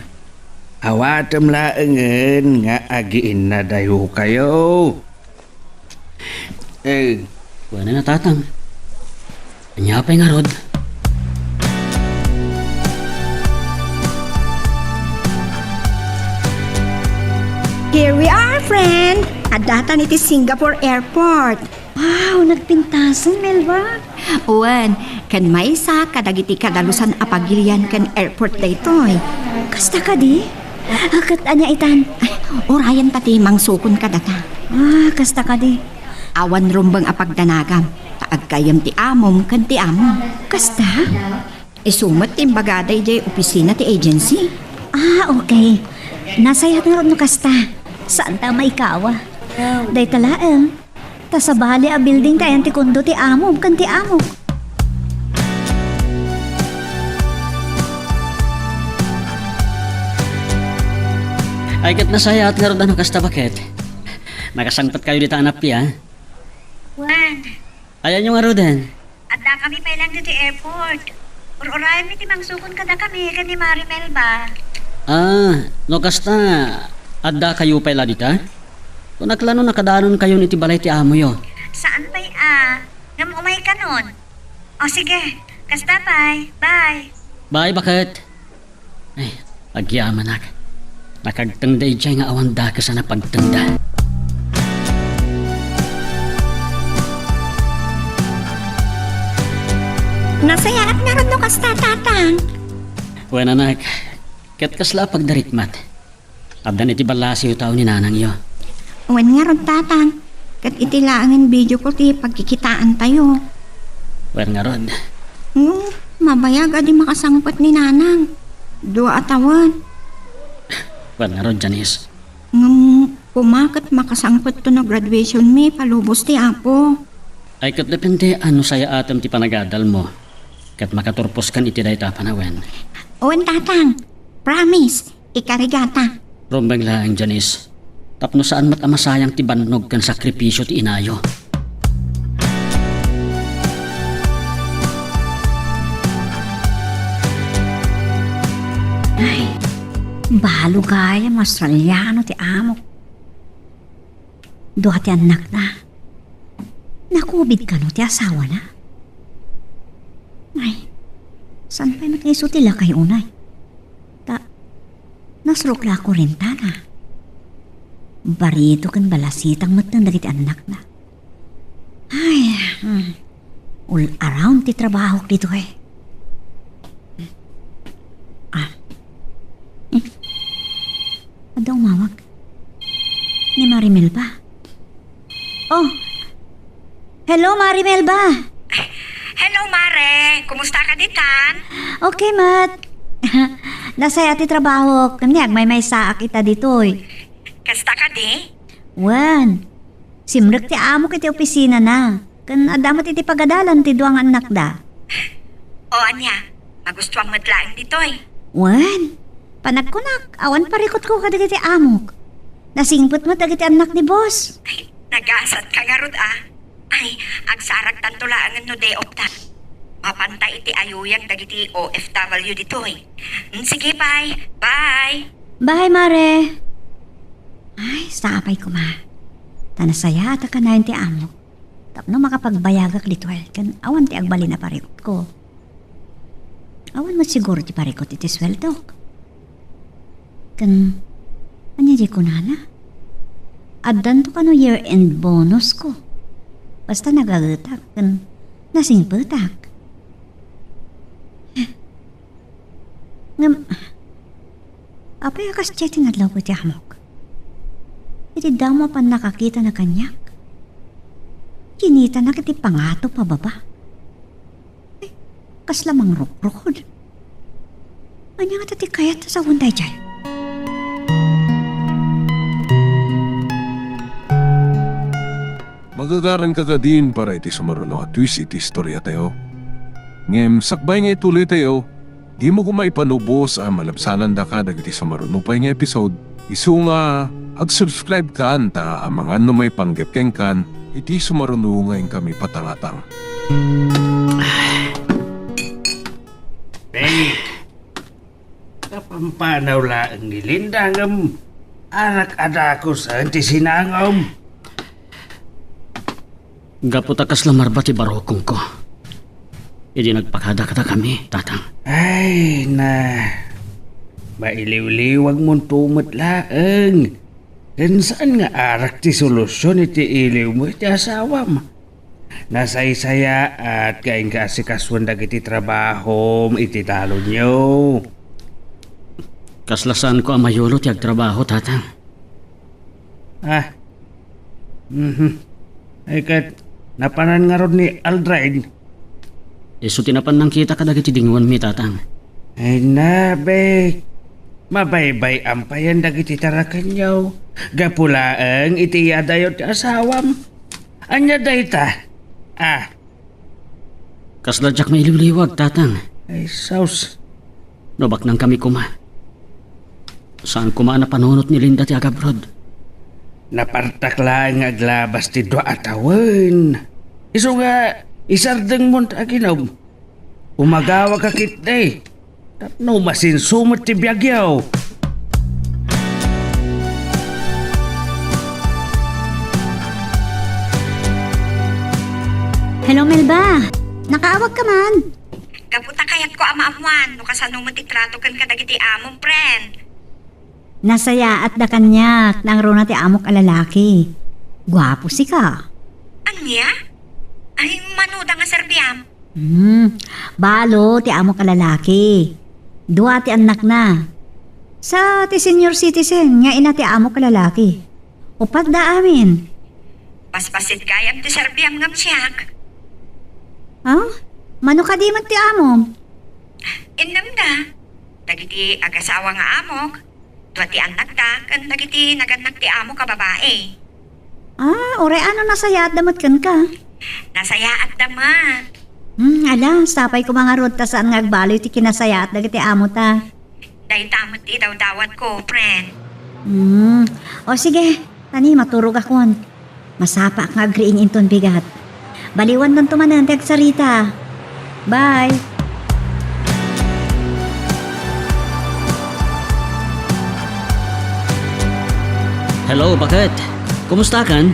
Awatem laengen nga agiinnadayokayo. Eh. Wen a, Tatang. Ania pay ngarud? Here we are, friend! Adda tami iti Singapore Airport. Wow, nagpintasen, Melba. Wen, ken maysa kadagiti kadalusan a pagilian ken airport daytoy. Kasta kadi? Ah, ket ania itan? Ay, urayen ta ti mangsukon kadata. Ah, kasta kadi? Awan rumbeng a pagdanagam, ta aggayyem ti amom ken ti amok. Kasta? Isu met ti imbagada idiay opisina ti agency. Ah, okay. Nasayaat ngarud no kasta. Saanta a maikawa. Dayta laeng. Ta sabali a building ti ayan ti kondo ti amom ken ti amok. Ay, ket nasayaat ngarud a no kasta, baket. Nakasangpetkayo dita a nappi, a? Wen. Ayanyo ngaruden? Addakami pay laeng ditoy airport. Ur-urayenmi ti mangsukon kadakami ken ni Mari Melba. Ah, no kasta, addakayo pay la dita? Kunak la no nakadanonkayon iti balay ti amoyo. Saan pay a, ngem umaykanon. O sige, kasta pay. Bye. Bye, baket. Ay, agyamanak. Nakagtengda idiay nga awan dakes a napagtengda. Nasayaat ngarud no kasta, Tatang. Wen, anak, ket kasla a pagdarikmat? Addan iti ballasiyo taaw ni nanangyo. Wen ngarud, Tatang. Ket iti laengen video call ti pagkikitaantayo. Wen ngarud. Hmm, mabayag a di makasangpet ni Nanang. Dua a tawen. Wen ngarud, Janice. Ngem koma ket makasangpetto no graduationmi, palubos ti Apo. Ay, ket depende a no sayaatem ti panagadalmo. Ket makaturposkan iti dayta a panawen. Wen, Tatang. Promise. Ikarigata. Rumbeng laeng, Janice. Tapno saan met a masayang ti bannog ken sakripisio ti inayo. Ay, balo gayam Australiano ti amok. Dua ti annakna. Nakubid kano ti asawana? Ay, saan pay met nga isu ti lakay unay? Ta, nasurok la a kurentana. Barito ken balasitang met dagiti annakna. Ay, hmm. All around ti trabahok ditoy. Ah. Hmm. Adda umawag. Ni Mari Melba. Oh. Hello, Mari Melba. Kumusta ka ditan? Okay met. Nasayaat ti trabahok. Ken ni agmaymaysaak ita ditoy. Kasta kadi? Wen. Simrek ti amok iti opisinana. Ken adda met iti pagadalan ti dua nga annakda. O ania, magustuam met laeng ditoy. Wen. Panagkunak, awan parikutko kadagiti amok. Nasingpet met dagiti annak ni boss. Ay, nagasatka ngarud a. Ay, agsaraktanto laengen no day off ta. Mapanta iti ayuyag dagiti O F W ditoy. Mm, sige, bye. Bye. Bye, Mare. Ay, sapay koma. Ta nasayaat a kanayon ti amok. Tapno makapagbayagak ditoy, ken awan ti agbalin a parikutko. Awan met siguro ti parikut iti sueldok. Ken, ania di kunana? Addanto kano year-end bonus ko. Basta nagagetak ken nasingpetak. Ngem, apay a kasdiay ti nadlawko iti amok? Iti damo a pannakakitana kaniak, kinitanak iti pangato pababa. Ay, kasla mangrukrukod. Ania ngata ti kayat a sawen daydiay? Magagaranka kadin para iti sumaruno a twist iti istoriatayo. Ngem sakbay nga ituloytayo, dimo koma ipanubos a malabsanandaka dagiti sumaruno pay nga episode. Isu nga, ag-subscribe kan ta amangan no maipanggep kenkan iti sumaruno nga inkami patangatang. Babe, kapampanaw laeng ni Linda ngem arak a dakusen ti sinangom. Gapu ta kasla marba ti barukongko idi nagpakada kadakami, Tatang. Ay, na, mailiwliwagmonto met laeng. Ken saan nga arak ti solusyon iti iliwmo iti asawam? Nasaysayaat nga inka asikasuen dagiti trabahom iti talonyo. Kasla saanko a mayulo ti agtrabaho, Tatang. Ah. Mhm. Ay, ket napanan ngarud ni Aldrin? Isu ti napan nangkita kadagiti dinguanmi, Tatang. Ay, na, be. Mabaybay-am payen dagiti tarakenyo. Gapu laeng iti iyadayo ti asawam. Ania dayta? Ah. Kasla diak mailiwliwag, Tatang. Ay, sus. No baknangkami koma, saan koma a napanunot ni Linda ti agabroad. Napartak laeng nga aglabas ti dua a tawen. Isu nga, isardengmon ta aginom. Umagawa ka ketdi. Tapno masinso met ti biagyo. Hello, Melba. Nakaawag ka man? Gapu ta kayatko a maammuan no kasano met ti trato ken kadagiti amom, friend. Nasayaatda kaniak, nangruna ti amok a lalaki. Guapo sika. Ania? Ay, manoda nga serbiam? Hmm, balo ti amok a lalaki. Dua ti annakna. Sa ti senior citizen nga ina ti amok a lalaki. Upatda amin. Basbasit gayam ti serbiam ngem siak. Ah? Mano kadi met ti amom? Innem da. Dagiti agasawa nga amok, dua ti annakda, ken dagiti nagannak ti amok a babai. Ah, uray ano nasayaatda met kenka? Nasayaatda met. Hmm, ala, sapay koma ngarud ta saan nga agbaloy ti kinasayaat dagiti amota. Dayta met ti idawdawatko, friend. Hmm. O sige, tani, maturogakon. Masapaak nga agriing inton bigat. Baliwantanto manen ti agsarita. Bye. Hello, baket? Kumustakan?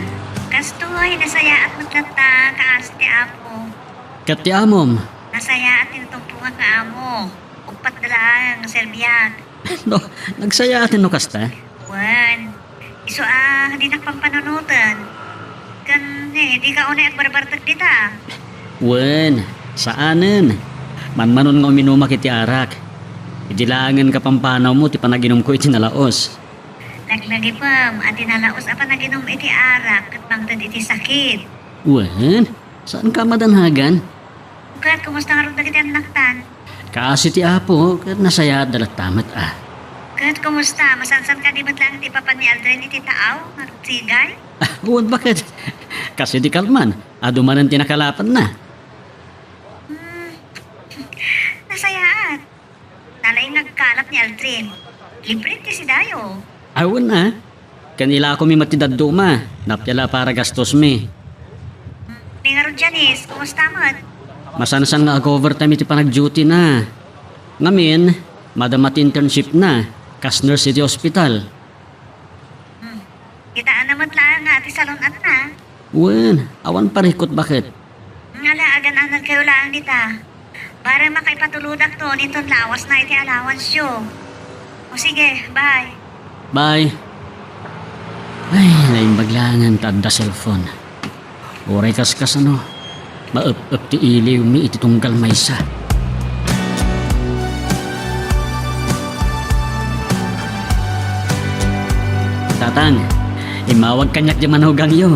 Kastoy, nasayaat met latta, kaasi ti Apo. Ket ti amom? Nasayaat ti natungpongan nga amo. Uppat da laeng nga serbiak. No, nagsayaaten no kasta? Wen, isu a dinak pampanunoten. Ken, eh, dika unay agbarbartek dita. Wen, saanen. Manmanon nga uminumak iti arak. Idi laengen kapampanawmo ti panaginumko iti nalaos. Nagnagipem a ti nalaos a panaginum iti arak ket mangted iti sakit. Wen, saanka a madanhagan? Ket kumusta ngarud dagiti annaktan? Kaasi ti Apo, ket nasayaatda latta met a. Ket kumusta? Masansan kadi met laeng ti ipapan ni Aldrin iti taaw, ngarud sigay? Wen, baket. Kas idi kalman, adu manen ti nakalapanna. Hmm. Nasayaat. Nalaing nga agkalap ni Aldrin. Libre ti sidayo. Awan a. Ken ilakomi met ti dadduma. Nappiala para gastosmi. Ni ngarud, Janice, kumusta met? Masansan nga ag-overtime iti panagduty na. Ngamin, madama ti internship na. Kas nurse iti hospital. Hmm. Kitaenna met laeng nga ati salun-atna. Wen, awan parikut, baket. Nga la, agan-anadkayo laeng dita. Bareng makaipatulodakto, inton lawasna iti allowance yo. O sige, bye. Bye. Ay, naimbag laeng ta adda cellphone. Uray kaskasano, maep-ep ti iliwmi iti tunggal maysa. Tatang, immawag kaniak ti manugangyo.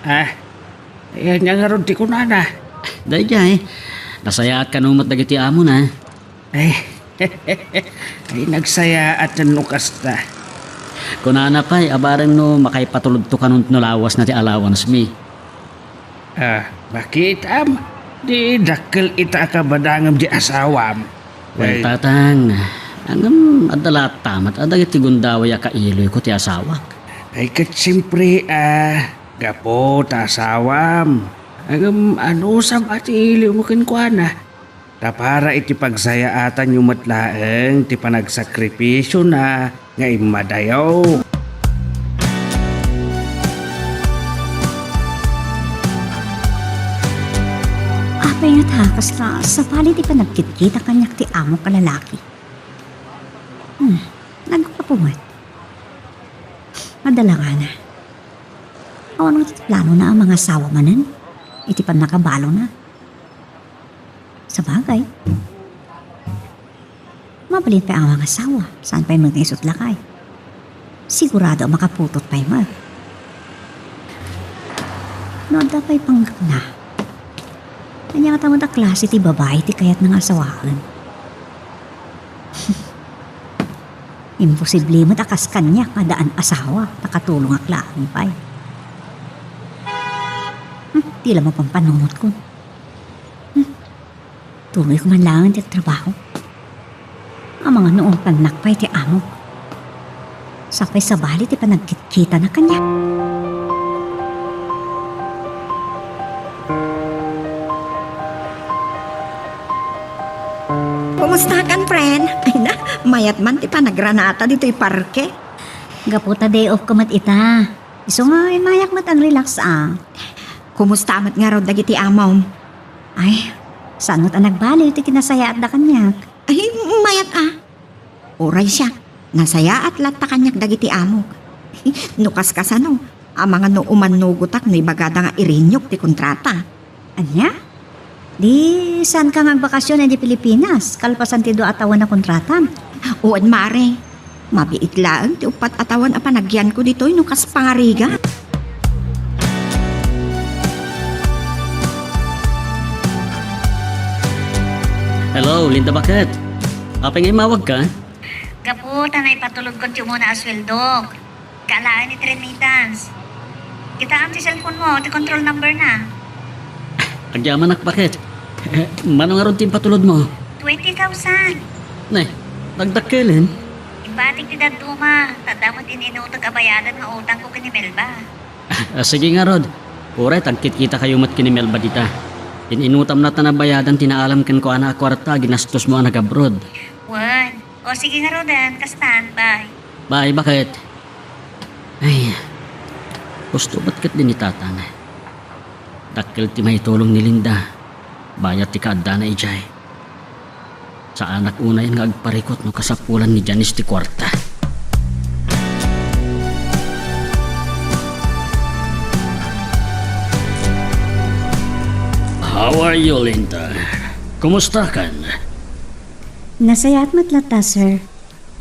Ah, ania ngarud ti kunana? Daydiay, nasayaat kano met dagiti amona. Ay, ay, nagsayaat no kasta. Kunana pay a bareng no makaipatulodto kanon no lawasna ti allowance mi. Ah, makitam, di dakkel ita a kabadangem di asawam. Wen, ay, tatang, ngem adda latta met a dagiti gundaway a kailoyko ti asawak. Ay, ket siempre, ah, gapu ta asawam. Ngem anusam a ti iliwmo kenkuana? Ta para iti pagsayaatanyo met laeng ti panagsakripisio na nga immadayo. Apay ngata, kasta sabali ti panagkitkita kaniak ti amok a lalaki. Hmm, nagguapo met. Madalangana. Awan ngata ti planona a mangasawa manen iti pannakabalona. Sabagay, mabalin pay a mangasawa, saan pay met nga isut lakay. Sigurado a makaputot pay met. No adda pay panggepna, ania ngata met a klase ti babai ti kayatna nga asawaen? Imposible met a kas kaniak nga addaan asawa, ta katulongak laeng pay. Hmm, ti la mapanpanunotkon. Hmm. Tuloyko man laeng ti trabaho. Amangan no umpannak pay ti amok. Sapay sabali ti panagkitkitana kaniak. Kumustakan, friend? Ay na, mayat man ti panagranata ditoy parke. Gapu ta day off ko met ita. Isu nga immayak met ag-relax a. Kumusta met ngarud dagiti amom? Ay, saan met a nagbaliw ti kinasayaatda kaniak? Ay, mayat a. Uray siak, nasayaat latta kaniak dagiti amok. No kaskasano, amangan no umannugotak no ibagada nga irinyok ti kontrata. Ania? Di, saanka nga agbakasyon idiay Pilipinas, kalpasan ti dua a tawen a kontratam? Wen, mare. Mabiit laeng ti uppat a tawen a panagyanko ditoy no kas pangarigat. Hello, Linda, baket? Apay nga immawagka? Gapu ta naipatulodkon ti umuna a sueldok. Kaalaen iti remittance. Kitaem ti cellphone mo, ti control number na. Agyamanak, baket? Mano ngarud ti impatulod mo? Twenty thousand. Ne, nagdakkelen? Impatik ti dadduma, ta adda met in-inuteg a bayadan nga utangko ken ni Melba. Ah, sige ngarud. Uray ta agkitkitakayo met ken ni Melba dita. In-inutam latta a bayadan ti naalam kenkuana a kuarta a ginastosmo a nag-abroad. Wen, O, sige ngaruden, kastan, bye. Bye, baket? Ay, husto met ketdi ni Tatang. Dakkel ti maitulong ni Linda, bayat ti kaaddana idiay. Saanak unayen nga agparikut no kasapulan ni Janice ti kuarta. How are you, Linda? Kumustakan? Nasayaat met latta, sir.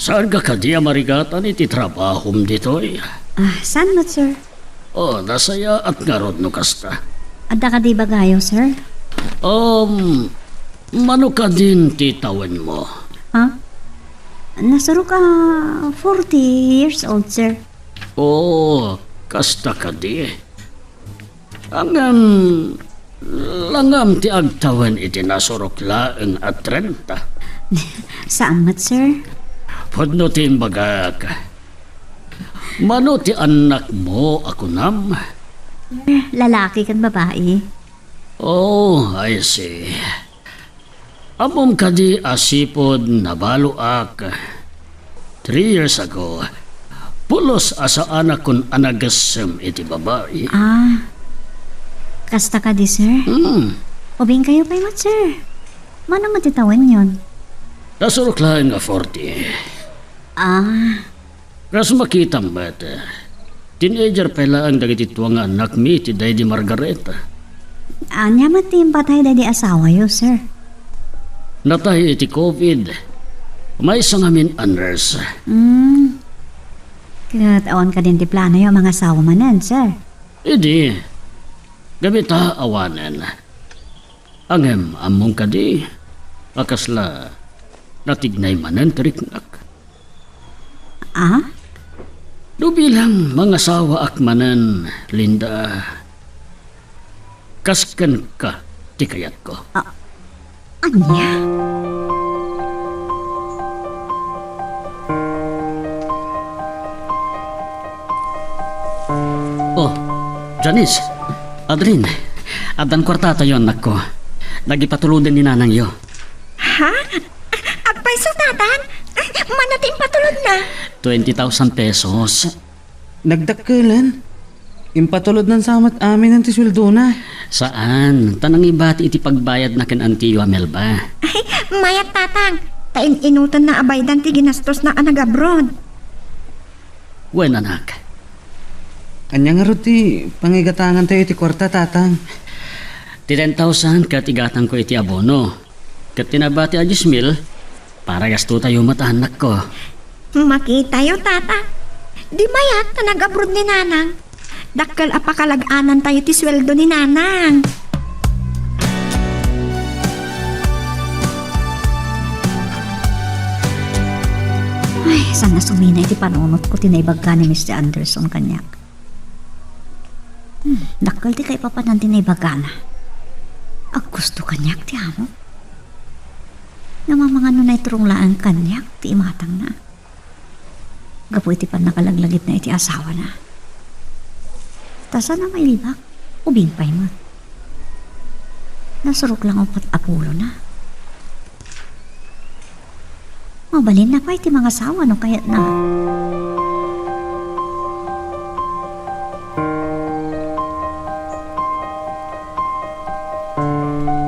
Saanka kadi a marigatan iti trabahom ditoy? Ah, saan met, sir? Oh, nasayaat ngarud no kasta. Adda kadi ibagayo, sir? Um, mano kadin ti tawenmo? Ha? Nasurok a forty years old, sir. Oo, kasta kadi. Ngem, langam ti agtawen iti nasurok laeng a trenta. Saan met, sir? Pudno ti imbagak. Mano ti annakmo a kunam? Lalaki ken babai. Oh, I see. Ammom kadi a sipud nabaloak three years ago, pulos a saanakon a nagessem iti babai? Ah, kasta kadi, sir? Hmm. Ubingkayo pay met, sir. Mano met ti tawenyon? Nasurok laeng nga forty. Ah. Kas makitam met, teenager pay laeng dagiti tua nga annakmi iti daydi Margareta. Ania met ti impatay daydi asawayo, sir? Natay iti covid. Maysa ngamin a nurse. Hmm. Ket awan kadin ti planoyo a mangasawa manen, sir? Idi, gapu ta awanen. Ngem ammom kadi a kasla natignay manen ti riknak? Ah? No bilang mangasawaak manen, Linda, kas kenka ti kayatko. Ah, ania? Oh, Janice, Adrin, addan kuartatayo, annakko. Nagipatuloden ni nanangyo. Ha? Agpayso, Tatang? Mano ti impatulodna? Twenty thousand pesos. Nagdakkelen? Impatulodnan sa met amin ti sueldona? Saan, ta nangibati iti pagbayadna ken Antiyo a Melba. Ay, mayat, Tatang. Ta in-inutenna a baydan ti ginastosna a nag-abroad. Wen, anak. Ania ngarud ti pangigatangantayo iti kuarta, Tatang? Ti ten thousand ket igatangko iti abono. Ket ti nabati a dies mil, para gastotayo met, annakko. Makitayo, Tata. Di mayat ta nag-abroad ni Nanang. Dakkel a pakalag-anantayo ti sueldo ni Nanang. Ay, saan a sumina iti panunotko ti naibaga ni Mister Anderson kaniak. Hmm, dakkel ti kaipapanan ti naibagana. Aggusto kaniak ti amo. Ngem amangan no naiturong laeng kaniak ti imatangna. Gapu iti pannakalaglagipna iti asawana. Ta saan a mailibak, ubing pay met. Nasurok lang uppat a pulona. Mabalinna pay ti mangasawa no kayatna.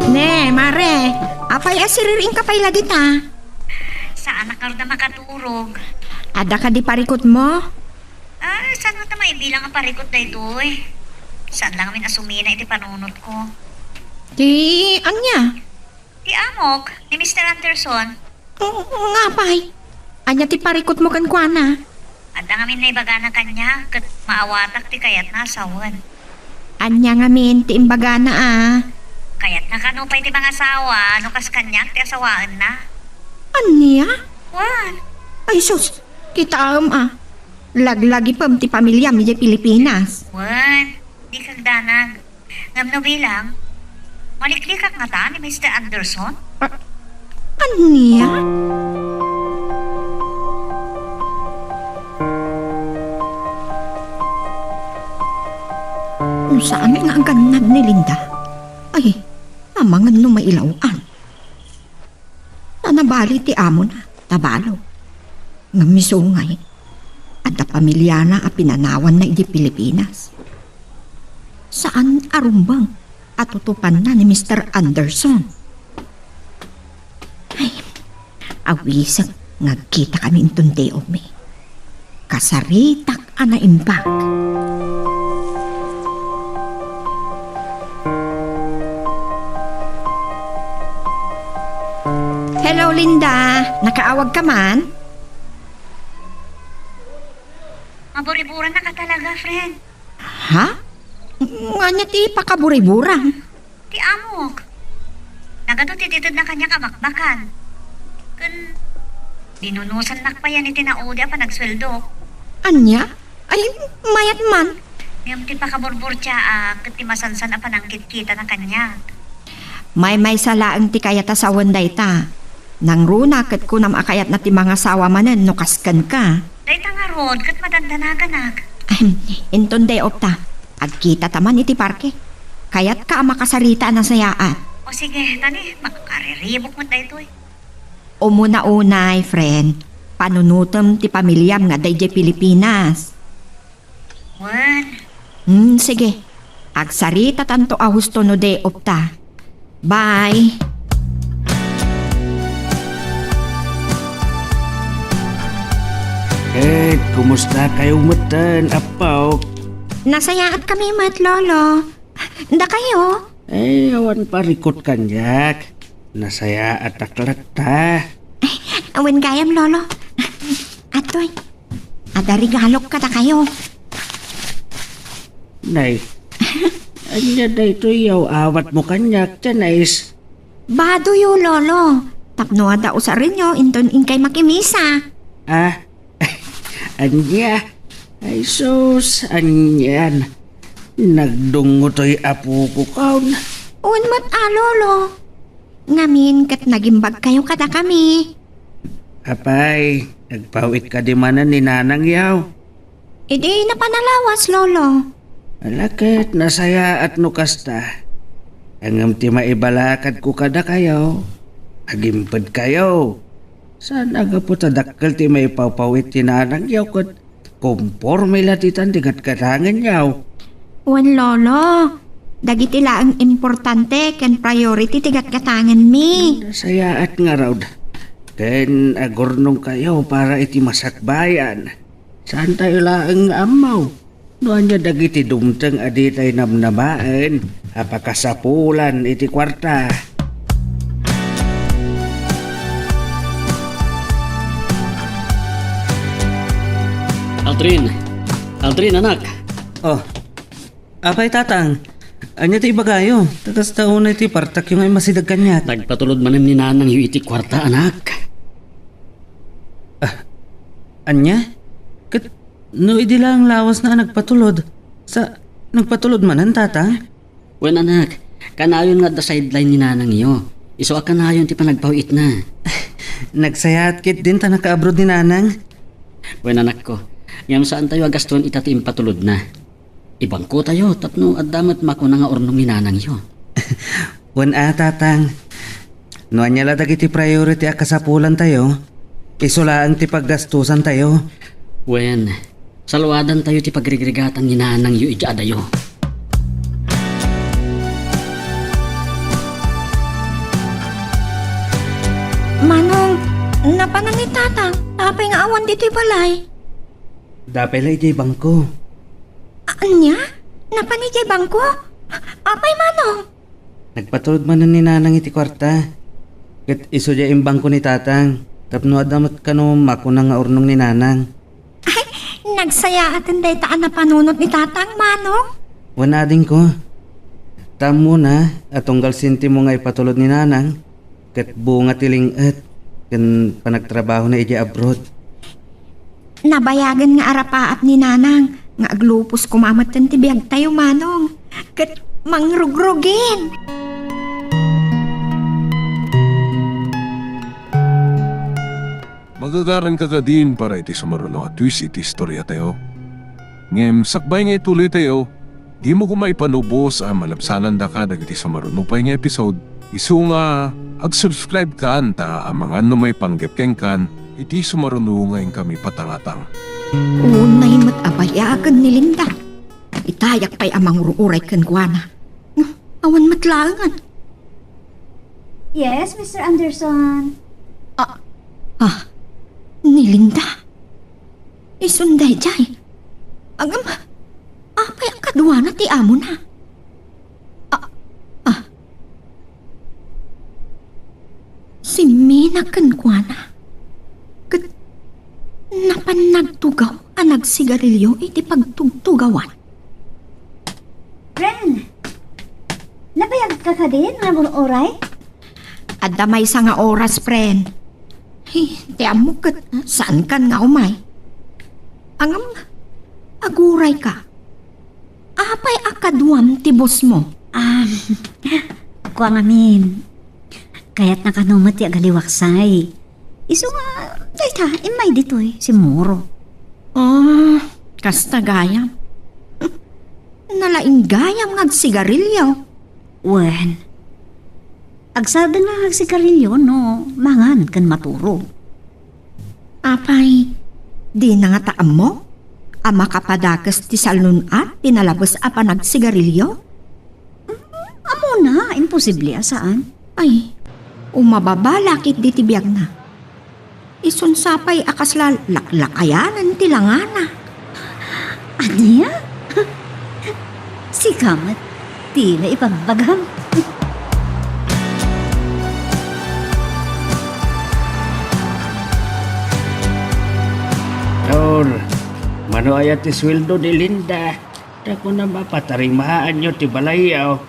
Ne, mare, apay a siririnka pay la dita? Saanak ngarud a makaturog. Adda kadi parikutmo? Ah, saan ta maibilang a parikut daytoy? Saan lang amin a sumina iti panunotko. Ti ania? Ti amok, ni Mister Anderson. Nga apay? Ania ti parikutmo kenkuana? Adda ngamin naibagana kaniak, ket maawatak ti kayatna a sawen. Ania ngamin ti imbagana a? Kayatna kano pay ti mangasawa no kas kaniak ti asawaenna. Ania? Wen. Ay sus, kitaem a. Laglagipem ti pamiliam idiay Pilipinas. Wen, di kagdanag. Ngem no bilang, maliklikak ngata ni Mister Anderson? A-, ania? No saan nga agannad ni Linda? Ay, amangan no mailaw-an. Ta nabali ti amona, Tabalog. Ngem isu ngay, adda pamiliana a pinanawanna idiay Pilipinas. Saan a rumbeng a tutupanna ni Mister Anderson. Ay, awisek nga agkitakami inton day off mi. Kasaritak a naimbag. Hello, Linda. Nakaawagka man? Maburiburan na ka talaga, friend. Ha? Ngano ti pakaburiburam? Ti amok. Kano ti itedna kaniak a bakbakan? Ken binunusannak payen iti naudi a panagsueldo. Ania? Ay, mayat man. Ngem ti pakaburburtiaak ket ti masansan a panangkitkitana kaniak. Maymaysa laeng ti kayat a sawen dayta. Nangruna ket kunam a kayatna ti mangasawa manen no kas kenka. Dayta ngarud ket madandanaganak. Ahem, inton day off ta. Agkitata man iti parke. Kayatka a makasarita a nasayaat. O sige, tani, makariribuk met daytoy. Umuna unay, friend. Panunotem ti pamiliam nga adda idiay Pilipinas. Wen. Hmm, sige. Agsaritatanto a husto no day off ta. Bye. Eh, kumusta kayo metten, Apo? Nasayaat kami met, Lolo. Dakayo? Eh, awan parikut kaniak. Nasayaatak latta. Awan gayam, Lolo. Atoy, adda regalok kadakayo. Nay, ania daytoy yaw awatmo kaniak, Janice? Badoyo, Lolo. Tapno adda usarenyo, inton inkay makimisa. Ah, ania? Ay sus, anian. Nagdungngotoy apoko kaon. Wen met a, Lolo. Ngamin ket nagimbagkayo kadakami. Apay, nagpaw-it kadi manen ni Nanang yaw? Idi napan a lawas, Lolo. Ala ket nasayaat no kasta. Ngem ti maibalakadko kadakayo, agimpedkayo. Saan a gapu ta dakkel ti maipaw-paw-it ti Nanang yaw ket komporme la ditan ti gatgatangen yaw. Wen, Lolo, dagiti laeng importante ken priority ti gatgatangenmi. Nasayaat ngarud. Ken agurnongkayo para iti masakbayan. Saantayo laeng nga ammo no ania dagiti dumteng a ditay namnamaen a pakasapulan iti kuarta. Aldrin! Aldrin, anak! Oh, apay, Tatang? Ania ti ibagayo? Ta kasta unay ti partakyo nga immasideg kaniak. Nagpatulod manen ni Nanangyo iti kuarta, anak. Ah, ania? Ket no idi laeng lawasna a nagpatulod, sa, nagpatulod manen, Tatang? Wen, anak, kanayon nga adda sideline ni Nanangyo. Isu a kanayon ti panagpaw-itna. Nagsayaat ketdin ta nakaabroad ni Nanang. Wen, anakko, ngem saantayo a gastoen ita ti impatulodna. Ibangkotayo tapno adda met makuna nga urnong ni Nanangyo. Wen a, Tatang. No ania la dagiti priority a kasapulantayo, isu laeng ti paggastosantayo. Wen, saluadantayo ti pagrigrigatan ni Nanangyo idiay adayo. Manong, napanan ni Tatang, apay nga awan ditoy balay? Dapay la idiay bangko. Ania? Napan idiay bangko? Apay, Manong? Nagpatulod manen ni Nanang iti kuarta. Ket isu diay imbangko ni Tatang, tapno adda met kano makuna nga urnong ni Nanang. Ay, nagsayaaten dayta a napanunot ni Tatang, Manong? Wen, adingko. Ta ammona a tunggal sentimo nga ipatulod ni Nanang, ket bunga ti ling-et ken panagtrabahona idiay abroad. Nabayagen nga arapaap ni Nanang nga aglupos koma metten ti biagtayo, Manong, ket mangrugrugin. Magagaranka kadin para iti sumaruno a twist iti istoriatayo. Ngem sakbay nga ituloytayo, dimo koma ipanubos a malabsanandaka dagiti sumaruno pay nga episode. Isu nga ag-subscribe kan ta amangan no maipanggep kenkan iti sumaruno nga inkami patangatang. Unay met a bayagen ni Linda. Itayak pay a mangur-uray kenkuana. Awan met laengen. Yes, Mister Anderson. Ah, ah, ni Linda. Isun daydiay. Agam, apay a kaduana ti amona? Ah, ah. Simmina kenkuana. Ket napan nagtugaw a nagsigarilio iti pagtugtugawan. Ren, nabayagka kadin nga agur-uray? Adda maysa nga oras, friend. Ay, ti ammok ket saankan nga umay. Ngem, agurayka. Apay a kaduam ti boss mo? Ah, kua ngamin. Kayatna kano met ti agaliwaksay. Isu nga, dayta, immay ditoy, simmurot. Ah, kasta gayam. Nalaing gayam nga agsigarilyo. Wen, agsardeng nga agsigarilyo no mangan ken maturog. Apay, dina ngata ammo a makapadakes ti salun-at ti nalabes a panagsigarilyo? Ammona, imposible a saan. Ay, umababa la ketdi ti biagna. Isun sapay a kasla laklakayanen ti langana. Ania? Sika met, ti la ipagbagam. Or, mano aya ti sueldo ni Linda? Ta kunam a patarimaanyo ti balayyo.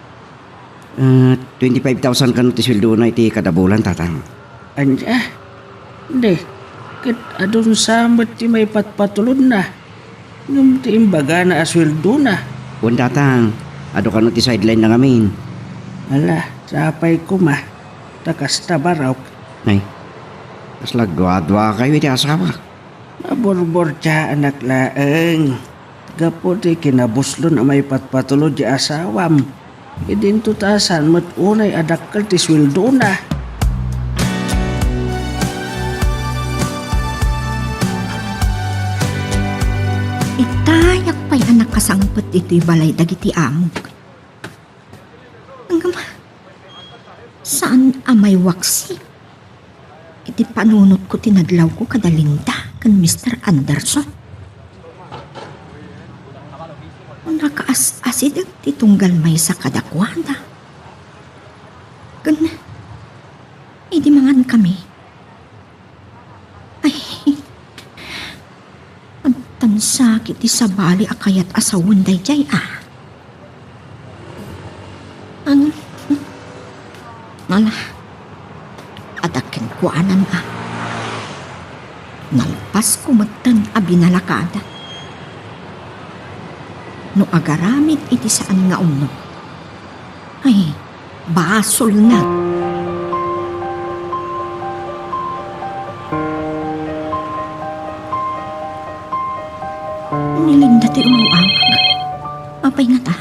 Ah, twenty-five thousand kano ti sueldona iti kada bulan, Tatang. Ania? Di, ket adunsa met ti maipatpatulodna. Ngem ti imbagana a sueldona. Wen, Tatang, adu kano ti sideline-na ngamin. Ala, sapay koma, ta kasta barok. Nay, kasla duaduakayo iti asawa. Maburburtiaanak laeng. Gapu ti kinabuslon a maipatpatulod ti asawam, idinto ta saan met unay a dakkel ti sueldona. Itayak pay a nakasangpet ditoy balay dagiti amok. Ngem, saan a maiwaksi iti panunotko ti nadlawko kada Linda ken Mister Anderson. Nakaas-asideg ti tunggal maysa kadakuada. Ken idi mangankami, ay, agtansaki ti sabali a kayat a sawen daydiay a. Ang, ala, adda kenkuanan a. Nalpasko metten a binalakada. No agaramid iti saan nga umno, ay, basolna. Ni Linda ti umaw-awag. Apay ngata?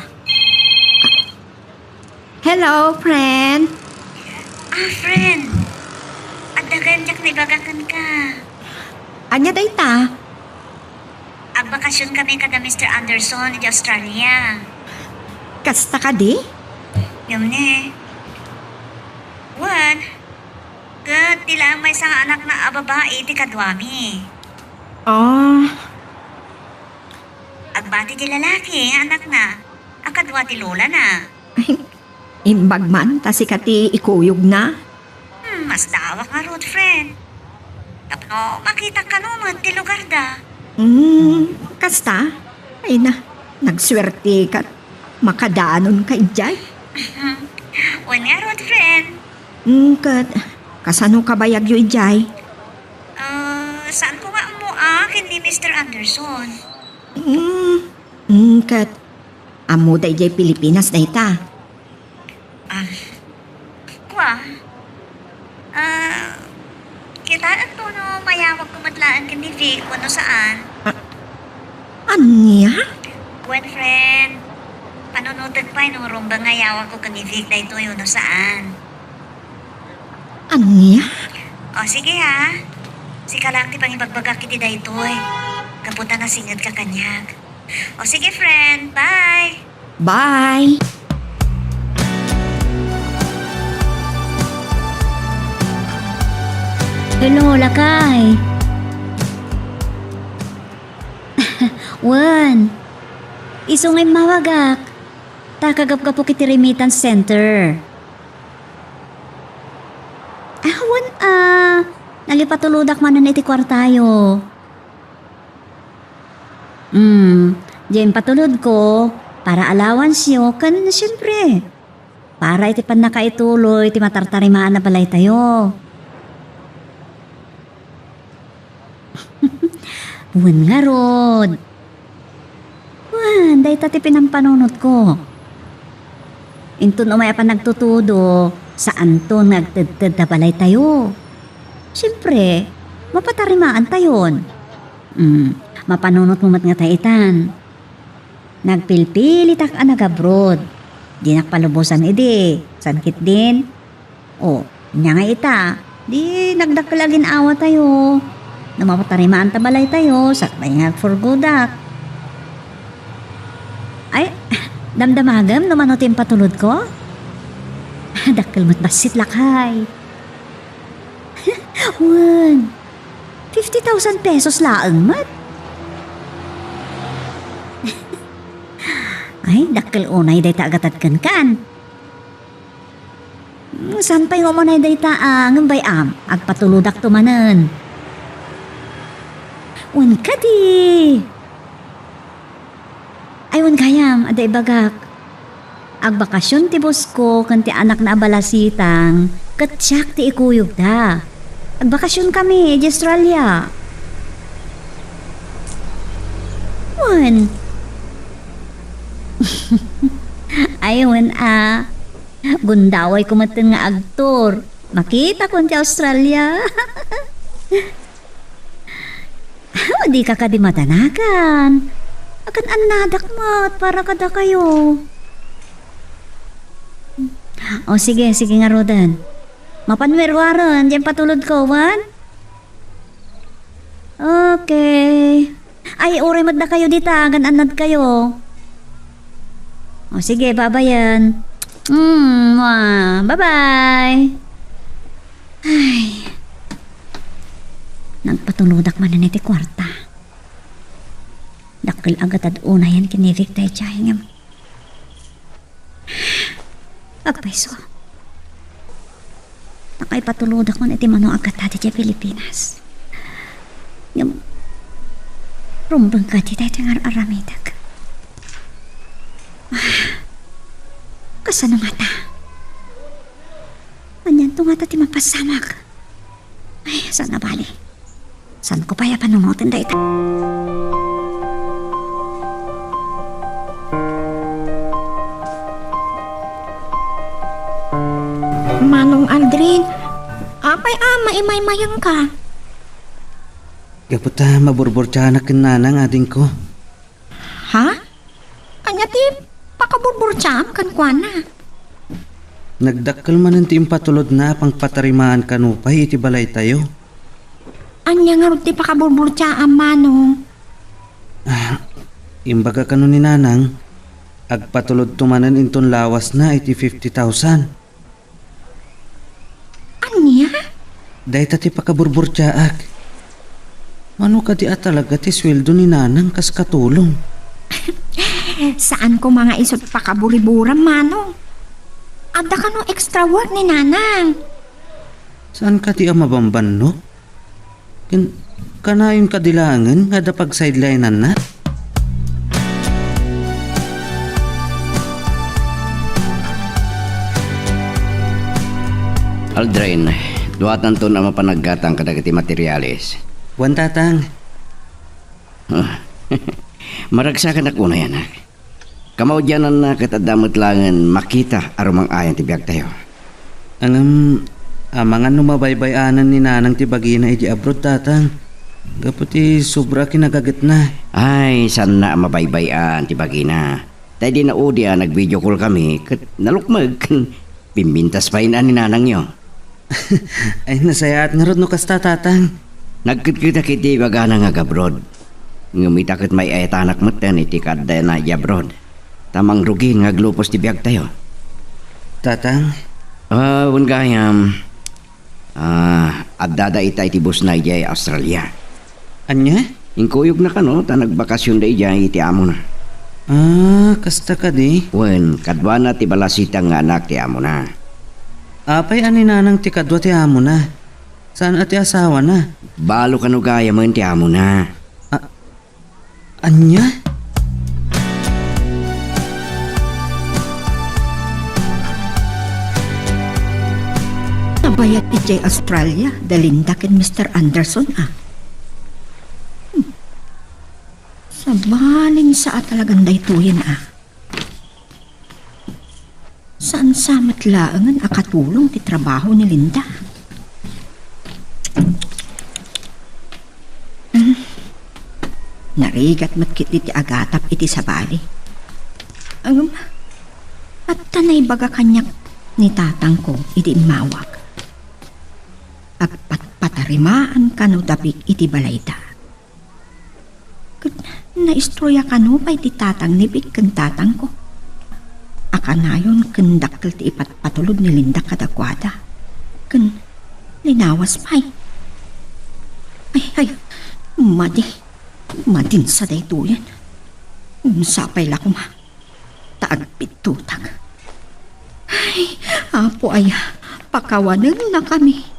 Hello, friend. Ah, friend. Adda gayam diak naibaga kenka. Ania dayta? Agbakasion kami kada Mister Anderson iti Australia. Kasta kadi? Ngem ne. Wen, ket di laeng maysa nga anakna a babai ti kaduami. Ah. Agbati ti lalaki nga anakna a kadua ti lolana. Imbag man ta sika ti ikuyogna. Hmm, masdaawak ngarud, friend. Tapno makitak kano met ti lugarda. Hmm, kasta? Ay na, nagsuerteka. Makadanonka idiay. Wen ngarud, friend. Hmm, ket kasano kabayagyo idiay? Ah, saanko nga ammo a ken ni Mister Anderson. Hmm, hmm, ket ammoda idiay Pilipinas dayta. Ah, kua, ah, kitaento no mayawagko met laeng ken ni Vic wenno saan. Ah, ania? Wen, friend, panunotek pay no rumbeng nga iyawagko ken ni Vic daytoy wenno saan. Ania? O, sige, ha. Sika laeng ti pangibagbagak iti daytoy. Gapu ta nasingedka kaniak. O, sige, friend. Bye. Bye. Hello, lakay. Wen, isu nga immawagak. Ta kagapgapok iti remittance center. Awan a, nalipatulodak manen iti kuartayo. Hmm, diay impatulodko para allowance-yo ken siempre, para iti pannakaituloy ti matartarimaan a balaytayo. Wen ngarud. Wen, dayta ti pinampanunotko. Inton umay a panagtutudo, saanton nga agtedted ta balaytayo. Siempre, mapatarimaantayon. Mm, mapanunotmo met ngata itan. Nagpilpilitak a nag-abroad. Dinak palubosan idi. Saan ketdin? O, ania nga ita, di nagdakkel a gin-awatayo. No mapatarimaan ta balaytayo, sakbay nga agfurgodak. Ay, damdamagem no mano ti impatulodko? Dakkel met bassit, lakay. Wen, fifty thousand pesos laeng met. Ay, dakkel unay dayta a gatad kenkan. Hmm, saan pay nga umanay dayta a, ngem bay-am, agpatulodakto manen. Wen kadi. Ay, wen gayam, adda ibagak. Agbakasion ti boss ko ken ti anakna a balasitang, ket siak ti ikuyogda. Agbakasion kami, idiay Australia. Wen. Ay, wen a. Gundawayko metten nga agtour. Makitakon ti Australia. Dika kadi madanagan. Agan-annadak met para kadakayo. O sige, sige ngaruden. Mapanmi ruaren, diay patulodko, wen? Okay. Ay, uray met dakayo dita, agan-annadkayo. O sige, babayen. Mm, mua. Bye-bye. Ay. Nagpatulodak manen iti kuarta. Dakkel a gatad unayen ken ni Vic daydiay ngem Agpayso. Nakaipatulodak man iti mano a gatad idiay Pilipinas. Ngem, rumbeng kadi daytoy nga ar-aramidek. Ah, kasano ngata? Anianto ngata ti mapasamak? Ay, saan a bali. Saanko pay a panunoten dayta. Manong Aldrin, apay a maimaymayangka? Gapu ta maburburtiaanak ken nanang, adingko. Ha? Ania ti pakaburburtiaam kenkuana? Nagdakkel manen ti impatulodna a pangpatarimaan kano pay iti balaytayo. Ania ngarud ti pakaburburtiaam, Manong? Ah, imbaga kano ni Nanang, agpatulodto manen inton lawasna iti fifty thousand. Ania? Dayta ti pakaburburtiaak. Mano kadi a talaga ti sueldo ni Nanang kas katulong? Saan koma nga isu ti pakaburiburam, Manong. Adda kano extra work ni Nanang? Saan kadi a mabambannok? Ken, kanayon kadi laengen nga adda pagsidelinenna? Aldrin, duatanton a mapanaggatang kadagiti materiales. Wen, Tatang. Ah, maragsakanak unay, anak. Kamaudiananna ket adda met laengen makita a rumang-ayan ti biagtayo. Ngem, amangan no mabaybay-anan ni Nanang ti bagina idiay abroad, Tatang, gapu ti sobra a kinagagetna. Ay, saanna a mabaybay-an ti bagina. Ta idi naudi a nag-video call kami, ket nalukmeg, ken pimpintas pay ni Nanangyo. Ay, nasayaat ngarud no kasta, Tatang. Nagketketak iti ibagana nga agabroad. Ngem ita ket may-ayatanak metten iti kaaddayana idiay abroad. Ta mangrugin nga aglupos ti biagtayo. Tatang? Ah, wen gayam. Ah, addada ita iti busna idiay Australia. Ania? Inkuyogna kano ta nagbakasionda idiay iti amona. Ah, kasta kadi? Wen, kaduana ti balasitang nga anak ti amona. Apay a ni Nanang ti kadua ti amona? Saan a ti asawana? Balo kano gayamen ti amona. A-, ania? Jay Australia, da Linda ken Mister Anderson, a. Hmm. Sabali, saan a talagan daytoyen, a. Saan sa met laengen a katulong ti trabaho ni Linda? Hmm. Narigat met ketdi ti agatap iti sabali. Ngem, adda naibaga kaniak ni tatangko idi immawag. Agpatpatarimaan kano da Vic iti balayda. Ket naistorya kano pay ti tatang ni Vic ken tatangko a kanayon ken dakkel ti ipatpatulod ni Linda kadakuada. Ken linawas pay. Ay, ay, madi. Madin sa daytoyen. Sapay la koma ta agpittutak. Ay, Apo aya, pakawanennakami.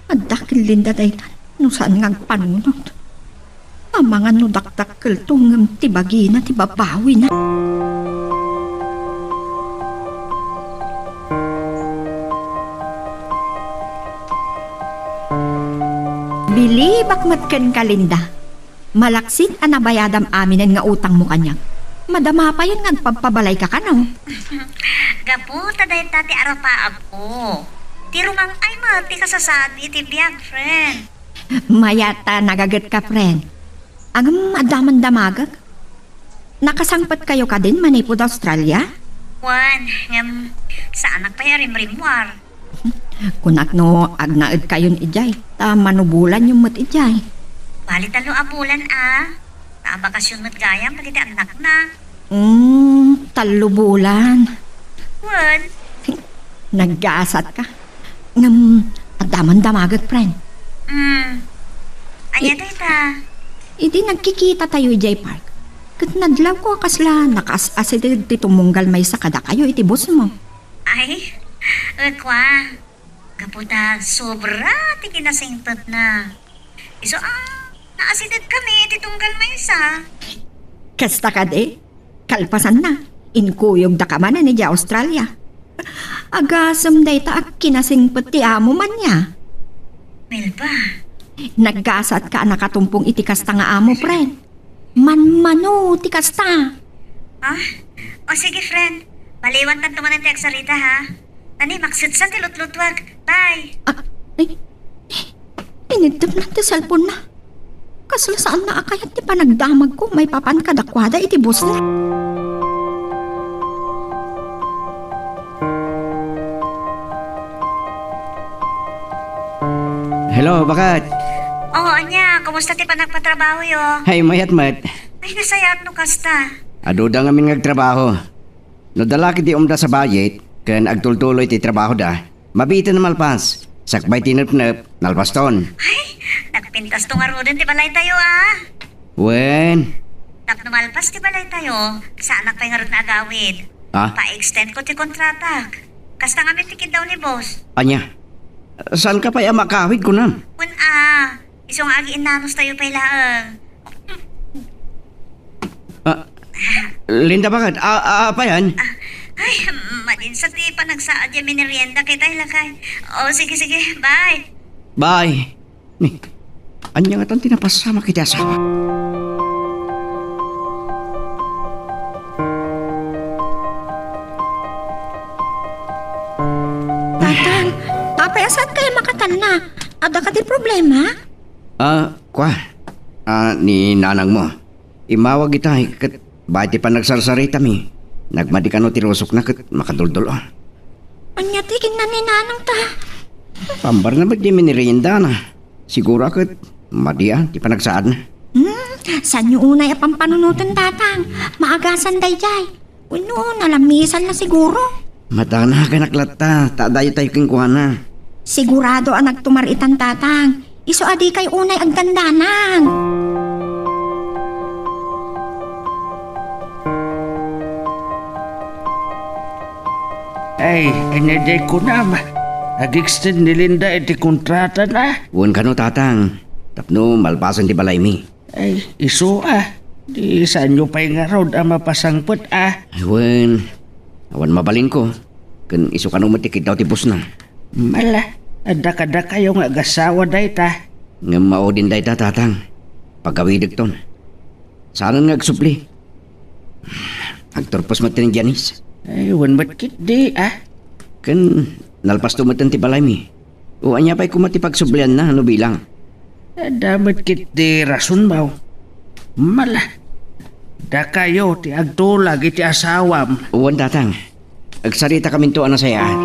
Adda ken Linda daytan no saan nga agpanunot. Amangan no dakdakkelto ngem ti bagina ti babawina. Bilibak met kenka, Linda. Malaksid a nabayadam aminen nga utangmo kaniak, madama payen nga agpabpabalayka kano. Gapu ta dayta ti arapaabko. Ti rumang-ay met ti kasasaad iti biag, friend. Mayat ta nagagetka, friend. Ngem adda man damagek. Nakasangpetkayo kadin manipud Australia? Wen, ngem saanak pay a rimrimmuar. Kunak no agnaedkayon idiay, ta manubulanyo met idiay. Bali tallo a bulan a. Ta abakasyon met gayam dagiti annakna. Hmm, tallo bulan. Wen. Naggasatka. Ngem, adda man damagek, friend. Hmm. Ania dayta? Idi nagkikitatayo idiay park, ket nadlawko a kasla nakaas-asideg ti tumunggal maysa kadakayo iti busmo. Ay, kua. Gapu ta sobra ti kinasingpetna. Isu a, naasidegkami iti tunggal maysa. Kasta kadi, kalpasanna, inkuyogdaka manen idiay Australia. Agasem dayta a kinasingpet ti amo man nia. Melba. Naggasatka a nakatumpong iti kasta nga amo, friend. Manmano ti kasta. Ah? O sige, friend. Baliwantanto manen ti agsarita, ha? Nani, maksitsan ti lutlutuak. Bye. Ah, ay. Iniddepna ti cellphone-na. Kasla saanna a kayat ti panagdamagko maipapan kadakuada iti busna. Hello, baket. Oh, ania, kumusta ti panagpatrabahoyo? Ay, mayat met. Ay, nasayaat no kasta. Aduda ngamin nga agtrabaho. No dala ketdi umda sa bayit, ken agtultuloy ti trabahoda, mabiiten a malpas. Sakbay ti nepnep, nalpaston. Ay, nagpintasto ngaruden ti balaytayo, ah. Wen. Tapno malpas ti balaytayo, saanak pay ngarud nga agawid. Ah? Pa-extend ko ti kontratak. Kasta ngamin ti kiddaw ni boss. Ania? Saanka pay a makawid, kunam? Wen, ah. Isu nga agiinnanustayo pay laeng. Ah, Linda, baket? Ah, ah, apayan? Ah, ay, madin sa ti panagsaad ya minerienda kitay, lakay. O, sige, sige. Bye. Bye. Ni, ania ngatan ti napasamak iti asawa? Tatang, apay a saankayo makatalna? Adda kadi problema? Ah, kua. Ah, ni nanangmo. Immawag itay ket bay ti panagsarsaritami, nagmadi kano ti rusokna ket makaduldul-o. Ania ti kinna ni nanang ta? Pambarna met ti mineriendana. Siguro a ket madi a ti panagsaadna. Hmm, saanyo unay a pampanunoten, tatang. Maagasan daydiay. Wenno, nalamisan na siguro. Madanaganak latta, ta adayo tayo kenkuana. Sigurado a nagtumar itan, tatang. Isu a dikay unay agdandanag. Ay, ania diay kunam? Ag-extend ni Linda iti kontratana? Wen kano, tatang. Tapno malpasen ti balaymi. Ay, isu a. Di saanyo pay ngarud a mapasangpet a. Ay, wen. Awan mabalinko. Ken isu kano met ti kiddaw ti bossna. Mala, Adda kadakayo nga agasawa dayta. Ngem maudin dayta, Tatang. Pagawidekton. Saanen nga agsubli. Agturpos met ni Janice. Ay, wen met ketdi, ah. Ken nalpasto met ti balaymi. O ania pay koma ti pagsublianna no bilang? Adda met ketdi rason, baw. Mala. Dakayo ti agtulag iti asawam. Wen, Tatang. Agsaritakaminto a nasayaat.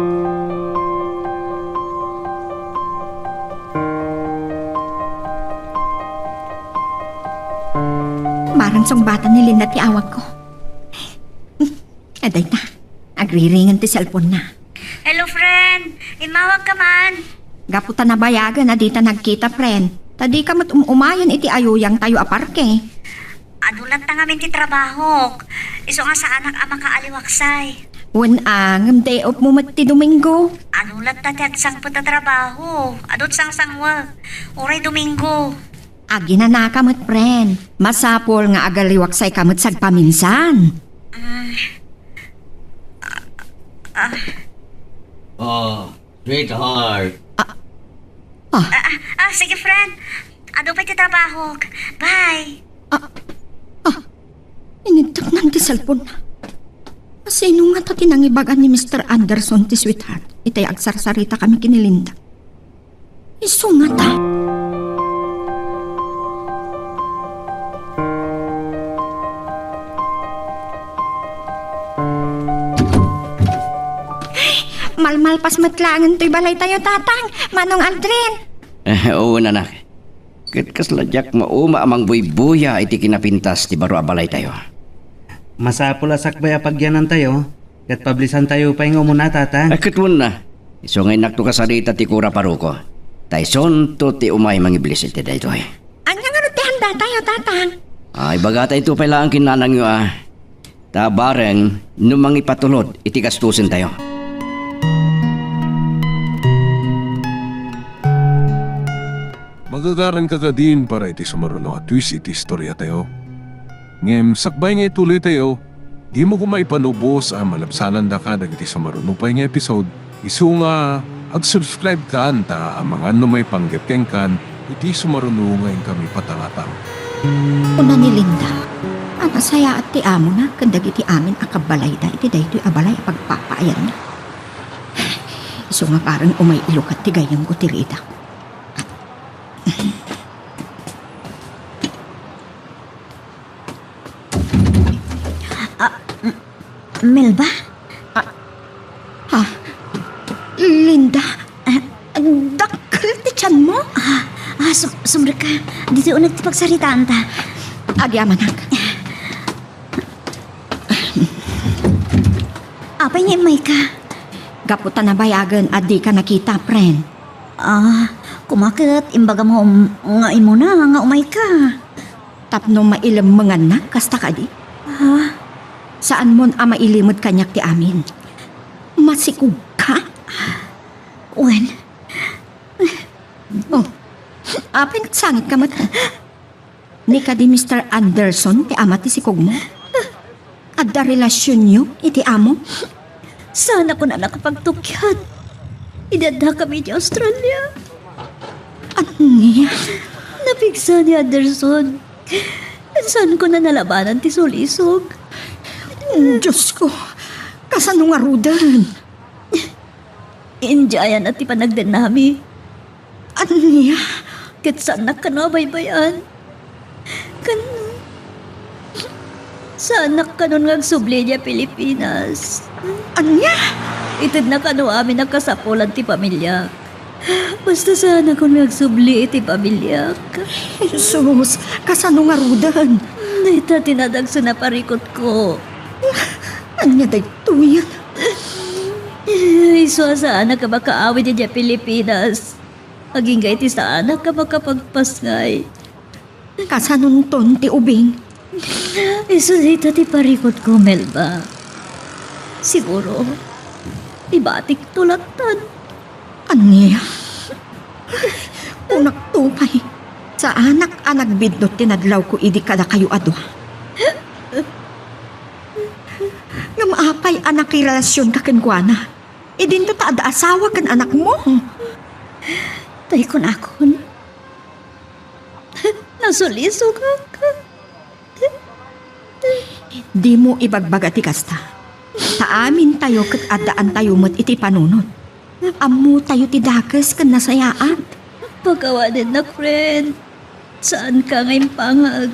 Marang sungbatan ni Linda ti awagko. Adayta, agriringen ti cellphone-na. Hello, friend. Immawag ka man. Gapu ta nabayagen a dita nagkita, friend. Ta dika met um-umayen iti ayuyangtayo a parke. Adu latta ngamin ti trabahok. Isu nga saanak a makaaliwaksay. Wen a, ngem day off mo met ti Domingo. Adu latta ti agsangpet a trabaho. Adut sangsangwek. Uray Domingo. Aginanaka met, friend. Masapul nga agaliwaksayka met sagpaminsan. Mm. Ah, ah. Oh, sweetheart. Ah. Ah, ah, ah, sige, friend. Adu pay ti trabahok. Bye. Ah, ah. Inigtaknan ti cellphone-na. Sino ngata ti nangibaga ni Mister Anderson ti sweetheart? Itay agsarsaritaka mi ken ni Linda. Isu ngata. Malmalpas met laengen toy balaytayo, Tatang. Manong Aldrin. Eh, oo, anak. Ket kasla diak mauma a mangbuybuya iti kinapintas ti baro a balaytayo. Masapul a sakbay a pagyanantayo, ket pablisantayo pay nga umuna, Tatang. Ay, ket wen a. Isu nga innakto kasarita ti kura paroko. Ta isunto ti umay mangiblis iti daytoy. Ania ngarud ti handatayo, Tatang? Ah, ibagatayto pay laeng ken nanangyo a. Ta bareng no mangipatulod iti gastosentayo. Magagaranka kadin para iti sumaruno a twist iti istoriatayo. Ngem sakbay nga ituloytayo, dimo koma ipanubos a malabsanandaka dagiti sumaruno pay nga episode, isu nga agsubscribe kan ta amangan no maipanggep kenkan iti sumaruno nga inkami patangatang. Kuna ni Linda a nasayaat ti amona ken dagiti amin a kabbalayda iti daytoy a balay a pagpapaayanna. Isu nga bareng umay ilukat ti gayyemko ti ridak. Ah, M-, Melba? Ah, ha? Linda? Ah, dakkel ti tianmo? Ah, ah, sum-, sumrekka. Ditoy uneg ti pagsaritaanta. Agyamanak. Apay nga immayka? Gapu ta nabayagen a dika nakita, friend. Ah, koma ket imbagam nga um-, nga imuna nga umayka. Tapno mailemmengannak, kasta kadi? Ha? Saanmon a mailimed kaniak ti amin. Masikogka? Wen. Oh, apay nagsangitka met? Ni kadi Mister Anderson ti ama ti sikogmo? Adda relasionyo iti amo? Saan a kunana a pagtukian idi addakami iti Australia? Ania? Napigsa ni Anderson. Saan ko na nalabanan ti sulisog? Diosko, kasano ngaruden? Indiayan a ti panagdennami. Ania? Ket saannak kano a baybay-an. Ken saanak kanon nga agsubli idiay Pilipinas. Ania? Itedna kano amin a kasapulan ti pamiliak. Basta saanakon nga agsubli iti pamiliak. Jesus, kasano ngaruden? Dayta ti nadagsen a parikutko. Ania daytoyen? Isu a saanak a makaawid idiay Pilipinas. Agingga iti saanak a makapagpasngay. Kasanonton ti ubing? Isu dayta ti parikutko, Melba. Siguro, ibatikto lattan. Ania? Kunakto pay, saanak a nagbiddut ti nadlawko idi kadakayo a dua. Ngem apay a nakirelasionka kenkuana? Idinto ta adda asawa ken anakmo. Tay kunakon, nasulisogak. Dimo ibagbaga ti kasta. Ta amintayo ket addaantayo met iti panunot. Ammotayo ti dakes ken nasayaat. Pakawanennak, friend. Saanka nga impangag.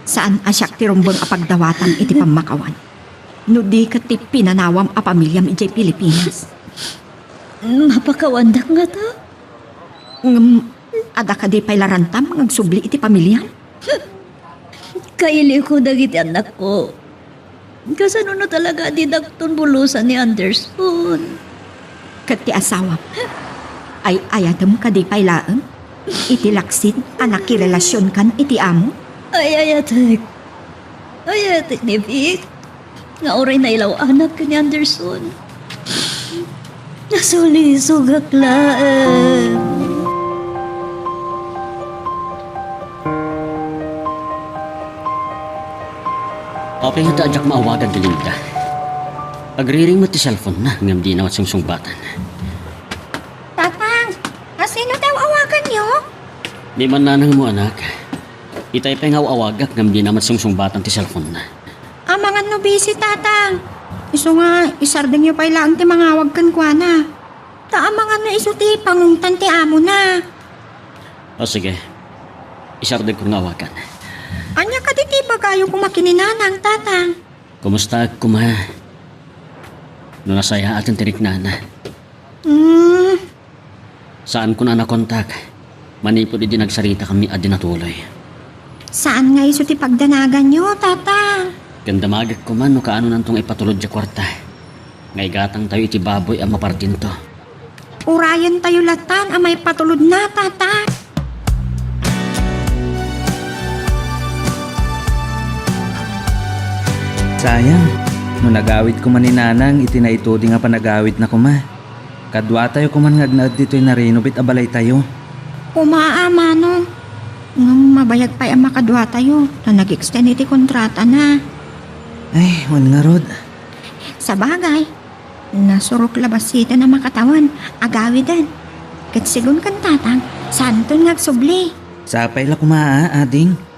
Saan a siak ti rumbeng a pagdawatan iti pammakawan. No di ket ti pinanawam a pamiliam idiay Pilipinas. Mapakawandak ngata? Ngem, adda kadi pay la rantam nga agsubli iti pamiliam? Kailiwko dagiti annakko. Kasano no talaga a didakton bulusan ni Anderson? Ket ti asawam, ay-ayatem kadi pay laeng iti laksid a nakirelasionkan iti amo? Ay-ayatek. Ay-ayatek ni Vic nga uray nailaw-anak ken ni Anderson. Nasulisogak laeng. Apay ngata a diak maawagan ni Linda? Agriring met ti cellphone-na ngem dina met sungsungbatan. Tatang, a sino ti aw-awaganyo? Ni mannanangmo, anak. Itay pay nga aw-awagak ngem dina met sungsungbatan ti cellphone-na. Amangan no busy, Tatang. Isu nga, isardengyo pay laeng ti mangawag kenkuana. Ta amangan no isu ti pangungtan ti amona. O, sige. Isardengko nga awagan. Ania kadi ti ibagayo koma ken ni Nanang, Tatang? Kumustaak koma? No nasayaaten ti riknana. Hmm. Saanko a nakontak manipud idi nagsaritakami a di natuloy. Saan nga isu ti pagdanaganyo, Tatang? Ken damagek koma no kaanonanto nga ipatulod ti kuarta nga igatangtayo iti baboy a mapardinto. Urayentayo latan a maipatulodna, Tatang. Sayang, no nagawid koma ni Nanang iti naituding a panagawidna koma. Kaduatayo koman nga agnaed ditoy na-renovate a balaytayo. Umaa, Manong. Ngem mabayag pay a makaduatayo ta nag-extend iti kontratana. Ay, wen ngarud. Sabagay, nasurok la bassit a makatawen, agawiden. Ket segun ken Tatang, saanton nga agsubli. Sapay la koma, ading.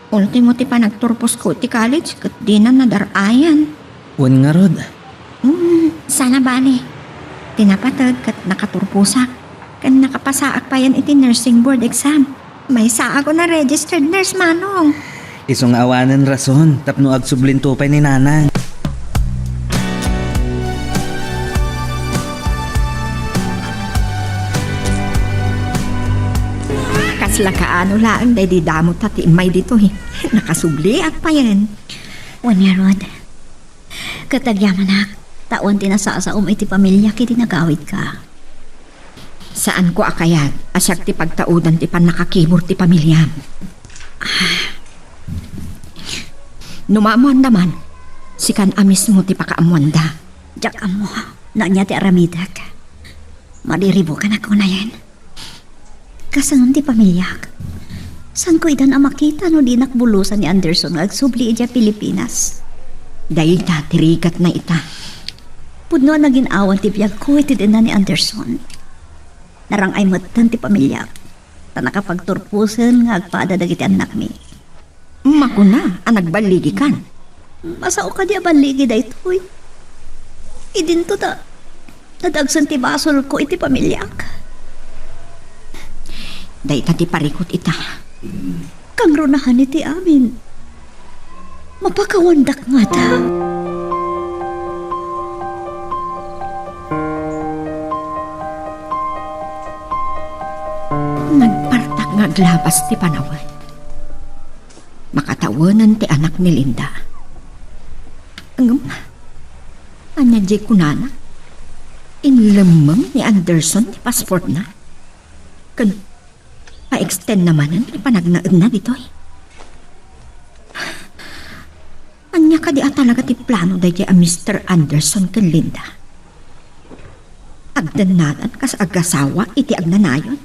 Ultimo ti panagturposko iti college ket dinan nadar-ayan. Wen ngarud. Hmm, saan a bale. Ti napateg ket nakaturposak. Ken nakapasaak payen iti nursing board exam. Maysaak a registered nurse, Manong. Isu nga awanen rason tapno agsublinto pay ni Nanang. Kasla kaano laeng daydi damo ta ti immay ditoy. Nakasubliak payen. Wen ngarud. Ket agyamanak, ta awan ti nasasaom iti pamiliak idi nagawidka. Saanko a kayat a siak ti pagtaudan ti pannakakibur ti pamiliam. No maammoanda man, sikan a mismo ti pakaammoanda. Diak ammo no ania ti aramidek. Mariribukan a kunayen. Kasano ti pamiliak? Saanko idan a makita no dinak bulusan ni Anderson nga agsubli idiay Pilipinas? Dayta ti rigatna ita. Pudno a nagin-awan ti biagko iti dina ni Anderson. Narang-ay metten ti pamiliak, ta nakapagturposen nga agpada dagiti annakmi. Makuna a nagballigikan. Masao kadi a balligi daytoy? Idinto ta nadagsen ti basolko iti pamiliak. Dayta ti parikut ita. Kangrunahan iti amin. Mapakawandak ngata. Nagpartak nga aglabas ti panawen. Makatawenen ti anak ni Linda. Ngem, ania diay kunana? Inlemmeng ni Anderson ti passportna? Ken pa-extendna manen ti panagnaedna ditoy? Ania kadi a talaga ti plano daydiay a Mister Anderson ken Linda? Agdannadan kas agasawa iti agnanayon?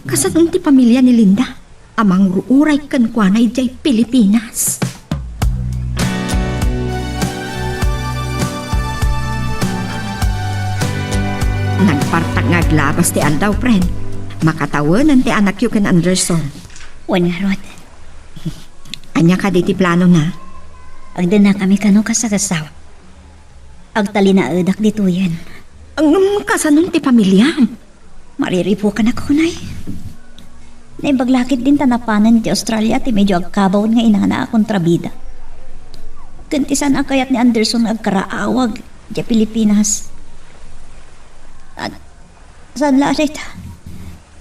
Kasano ti pamilia ni Linda a mangur-uray kenkuana idiay Pilipinas? Nagpartak nga Labas ti aldaw, friend. Makatawen ti anakyo ken Anderson. Wen ngarud. Ania kadi ti planona? Agdennakami kano kas agasawa. Agtalinaedak ditoyen. Ngem kasanon ti pamiliam? Mariribukanak unay. Naimbag la ketdin ta napanen ti Australia ti medyo agkabaon nga inana a kontrabida. Ken ti saan a kayat ni Anderson nga agkaraawag idiay Pilipinas. Ad-, saan la dayta?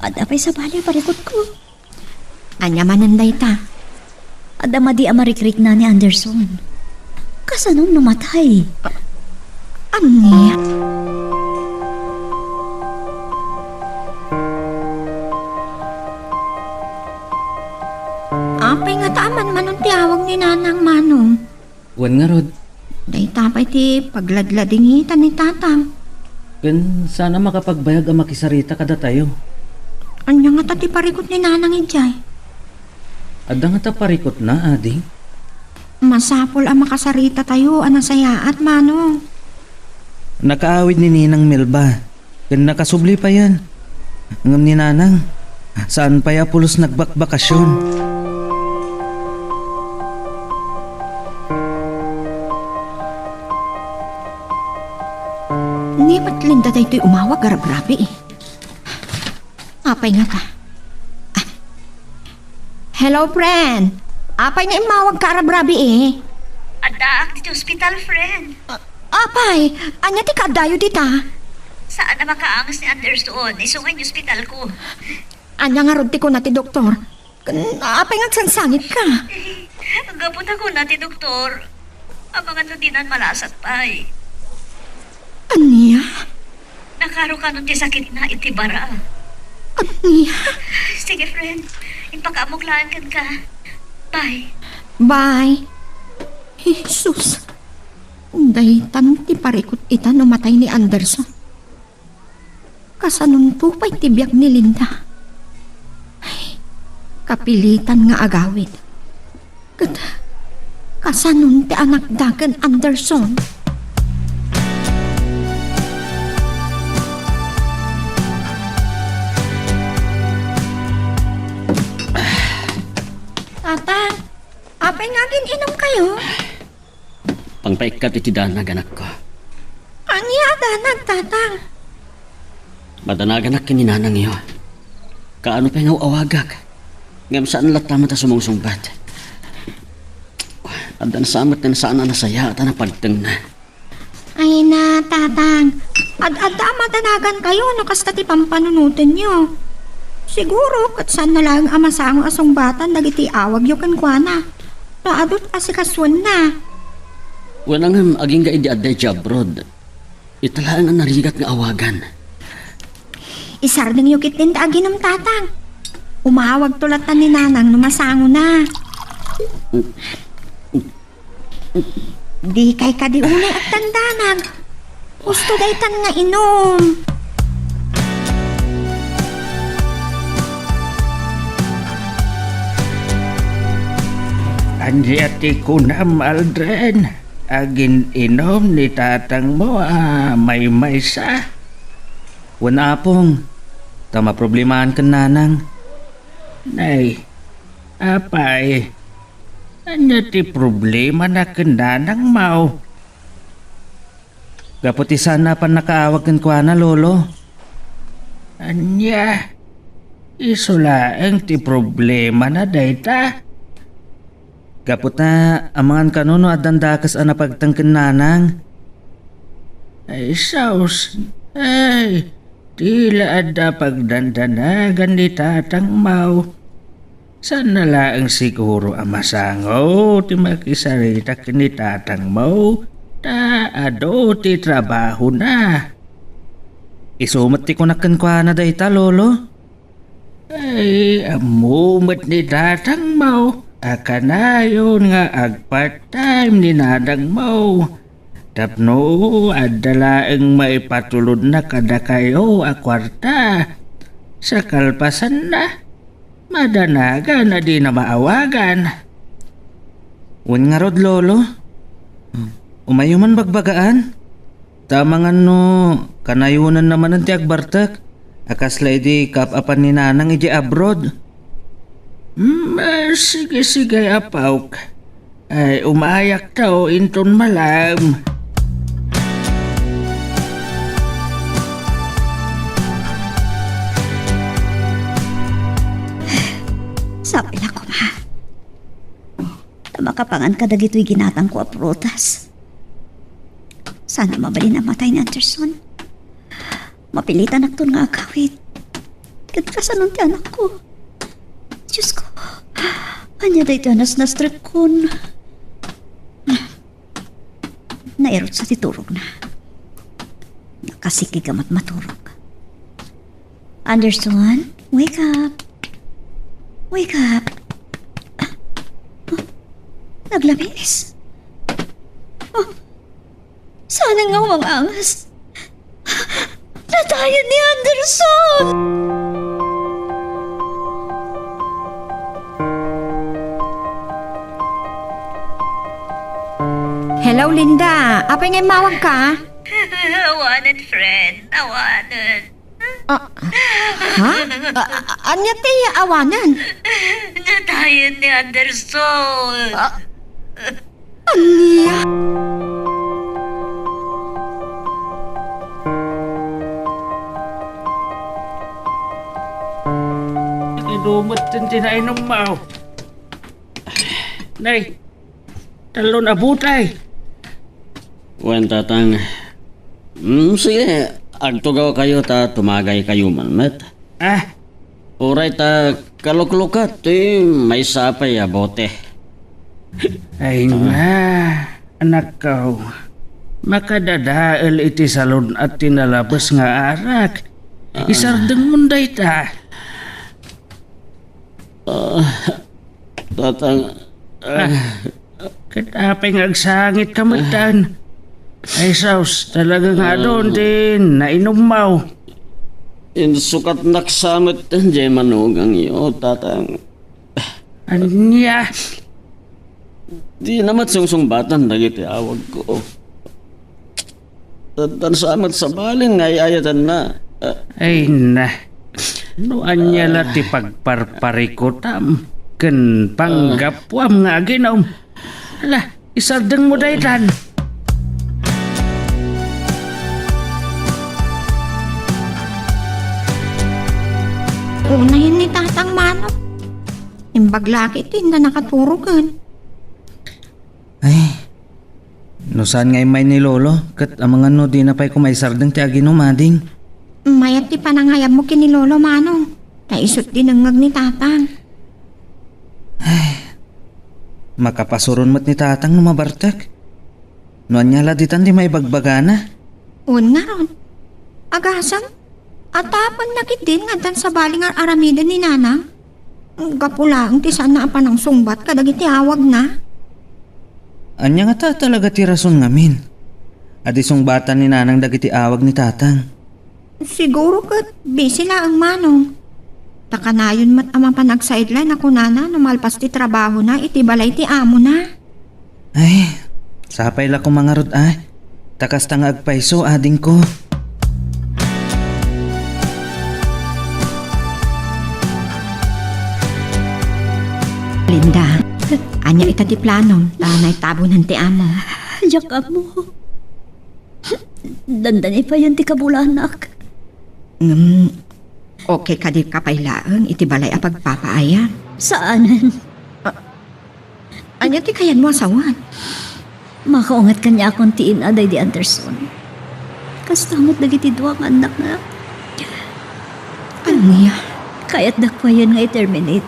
Adda pay sabali a parikutko. Ania manen dayta? Adda madi a marikrikna ni Anderson. Kasano no matay? Ania? Apay ngata a manmanon ti awag ni Nanang, Manong? Wen ngarud. Dayta pay ti pagladladingita ni Tatang. Ken saan a makapagbayag a makisarita kadatayo. Ania ngata ti parikut ni Nanang idiay? Adda ngata parikutna, Ading? Masapul a makasaritatayo a nasayaat, Manong. Nakaawid ni Ninang Melba. Ken nakasubli payen. Ngem ni Nanang, saan pay a pulos nagbakbakasyon. Ni met Linda daytoy umawag a rabrabii. Apay ngata? Ah. Hello, friend. Apay nga immawagka a rabrabii? Addaak ditoy ospital, friend. Ah, apay, ania ti kaaddayo dita? Saan a makaangas ni Anderson, isu nga inyuspitalko. Ania ngarud ti kuna ti doktor? Ken apay nga agsangsangitka? Gapu ta kuna ti doktor, amangan no dinan malasat pay. Ania? Nakaro kano ti sakitna iti bara. Ania? Sige, friend. Impakaammok laeng kenka. Bye. Bye. Jesus. Daytan ti parikut ita no matay ni Anderson. Kasanonto pay ti biag ni Linda? Ay, kapilitan nga agawid. Ket kasanon ti anakda ken Anderson? Tata, apay nga agin-inumkayo? Pangpaikkat iti danag, anakko. Ania a danag, Tatang? Madanaganak ken ni nanangyo. Kaano pay nga aw-awagak? Ngem saan latta met a sumungsungbat. Adda sa met nga saan a nasayaat a napagtengna. Ay na, Tatang. Ad-adda a madanagankayo no kasta ti pampanunotenyo. Siguro, ket saanna laeng a masango a sungbatan dagiti awagyo kenkuana. Ta adu ti asikasuenna. Wen, ngem agingga idi adda idiay abroad. Ita laeng a narigat nga awagan. Isardengyo ketdin ta aginum, Tatang. Umawagto latta ni Nanang no masangona. Dikay kadi unay agdandanag. Husto daytan nga inum. Ania ti kunam, Aldrin? Agin-inum ni tatangmo a maymaysa? Wen, Apong, ta maproblemaanken nanang. Nay, apay, ania ti problemana ken nanangmo? Gapu ti saan a pannakaawag kenkuana, Lolo. Ania? Isu laeng ti problemana dayta? Gapu ta amangan kano no addan dakes a napagteng ken nanang. Ay, sus. Ay, ti la adda pagdandanagan ni tatangmo. Saanna laeng siguro a masango ti makisarita ken ni tatangmo, ta adu ti trabahona. Isu met ti kunak kenkuana dayta, Lolo. Ay, ammo met ni tatangmo a kanayon nga agpart-time ni nanangmo. Tapno adda laeng maipatulodna kadakayo a kuarta. Sa kalpasanna, madanagan a dina maawagan. Wen ngarud, Lolo. Umayo man bagbagaan. Ta amangan no kanayonanna manen ti agbartek. A kasla idi kap-apan ni Nanang idiay abroad. Hmm, ah, sige, sige, apawk. Ay, umayak ta, o, inton malam. Sapay la koma ta makapangan kadagitoy ginatangko a prutas. Sana mabalin a matay ni Anderson. Mapilitanakton nga agawid. Ket kasano ti anakko? Diosko, ania daytoy a nasnastrekkon? Nairutsa ti turogna. Nakasikig a matmaturog. Anderson, wake up. Wake up. Ah, oh, naglabis. Oh, saan nga umang-angas? Natayen ni Anderson! Hello, Linda. Apay nga immawagka? Awanen, friend. Awanen. Ah, ha? Ah, ah, ania ti awanen? Natayen ni Anderson. Ah, ania? Idumet ti nainummo. Nay, talon a butay. Wen, Tatang. Mm, sige, agtugawkayo ta tumagaykayo man met. Ah? Uray ta kaluklukat, eh, maysa pay a bote. Ay na, anakko. Makadadael iti salun-at ti nalabes nga arak. Ah. Isardengmon dayta. Ah, Tatang, ah. Ah, ket apay nga agsangitka metten? Ay sus, talaga nga adun ti nainummo. Insukatnak sa metten diay manugangyo, Tatang. Ania? Dina met sungsungbatan dagiti awagko. Tan, tan sa met sabali nga ay-ayatenna. Ah. Ay na. No ania la ti pagparparikutam ken panggapuam nga aginum? Ala, isardengmo daytan. Unayen ni Tatang Manong. Imbag la ket inda nakaturogen. Ay, no saan nga immay ni Lolo, ket amangan no dina pay koma isardeng ti aginum, ading. Mayat ti panangayabmo ken ni Lolo, Manong. Ta isut' dinengngeg ni Tatang. Ay, makapasuron met ni Tatang no mabartek. No ania la ditan ti maibagbagana? Wen ngarud. Agasem, atapenna ketdin nga addan sabali nga ar-aramiden ni Nanang. Gapu laeng ti saanna a panangsungbat kadagiti awagna. Ania ngata talaga ti rason ngamin a di sungbatan ni Nanang dagiti awag ni Tatang? Siguro ket busy laeng, Manong. Ta kanayon met a mapan agsideline a kunana no malpas ti trabahona iti balay ti amona. Ay, sapay la koma ngarud, a. Ta kasta nga agpayso, adingko. Linda, ania ita ti planom ta naitabonan ti amo? Diak ammo. Dandani payen ti kabulanak. Ngem, okay kadika pay laeng iti balay a pagpapaayam? Saanen. Ah, ania ti kayatmo a sawen? Makaunget kaniakon ti ina daydi Anderson. Kasta met dagiti dua nga annakna. Ania? Kayatdak payen nga i-terminate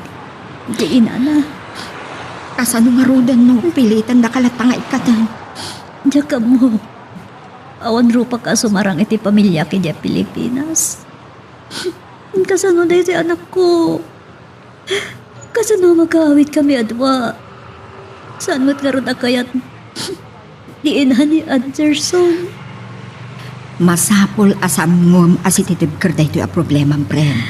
ti inana. Kasano ngaruden no pilitendaka latta nga ikkaten? Diak ammo. Awan rupak a sumarang iti pamiliak idiay Pilipinas. Kasano daytoy anakko? Kasano a makaawidkami a dua? Saan met ngarud a kayat ti ina ni Anderson? Masapul a saanmom a sititibker daytoy a problemam, friend.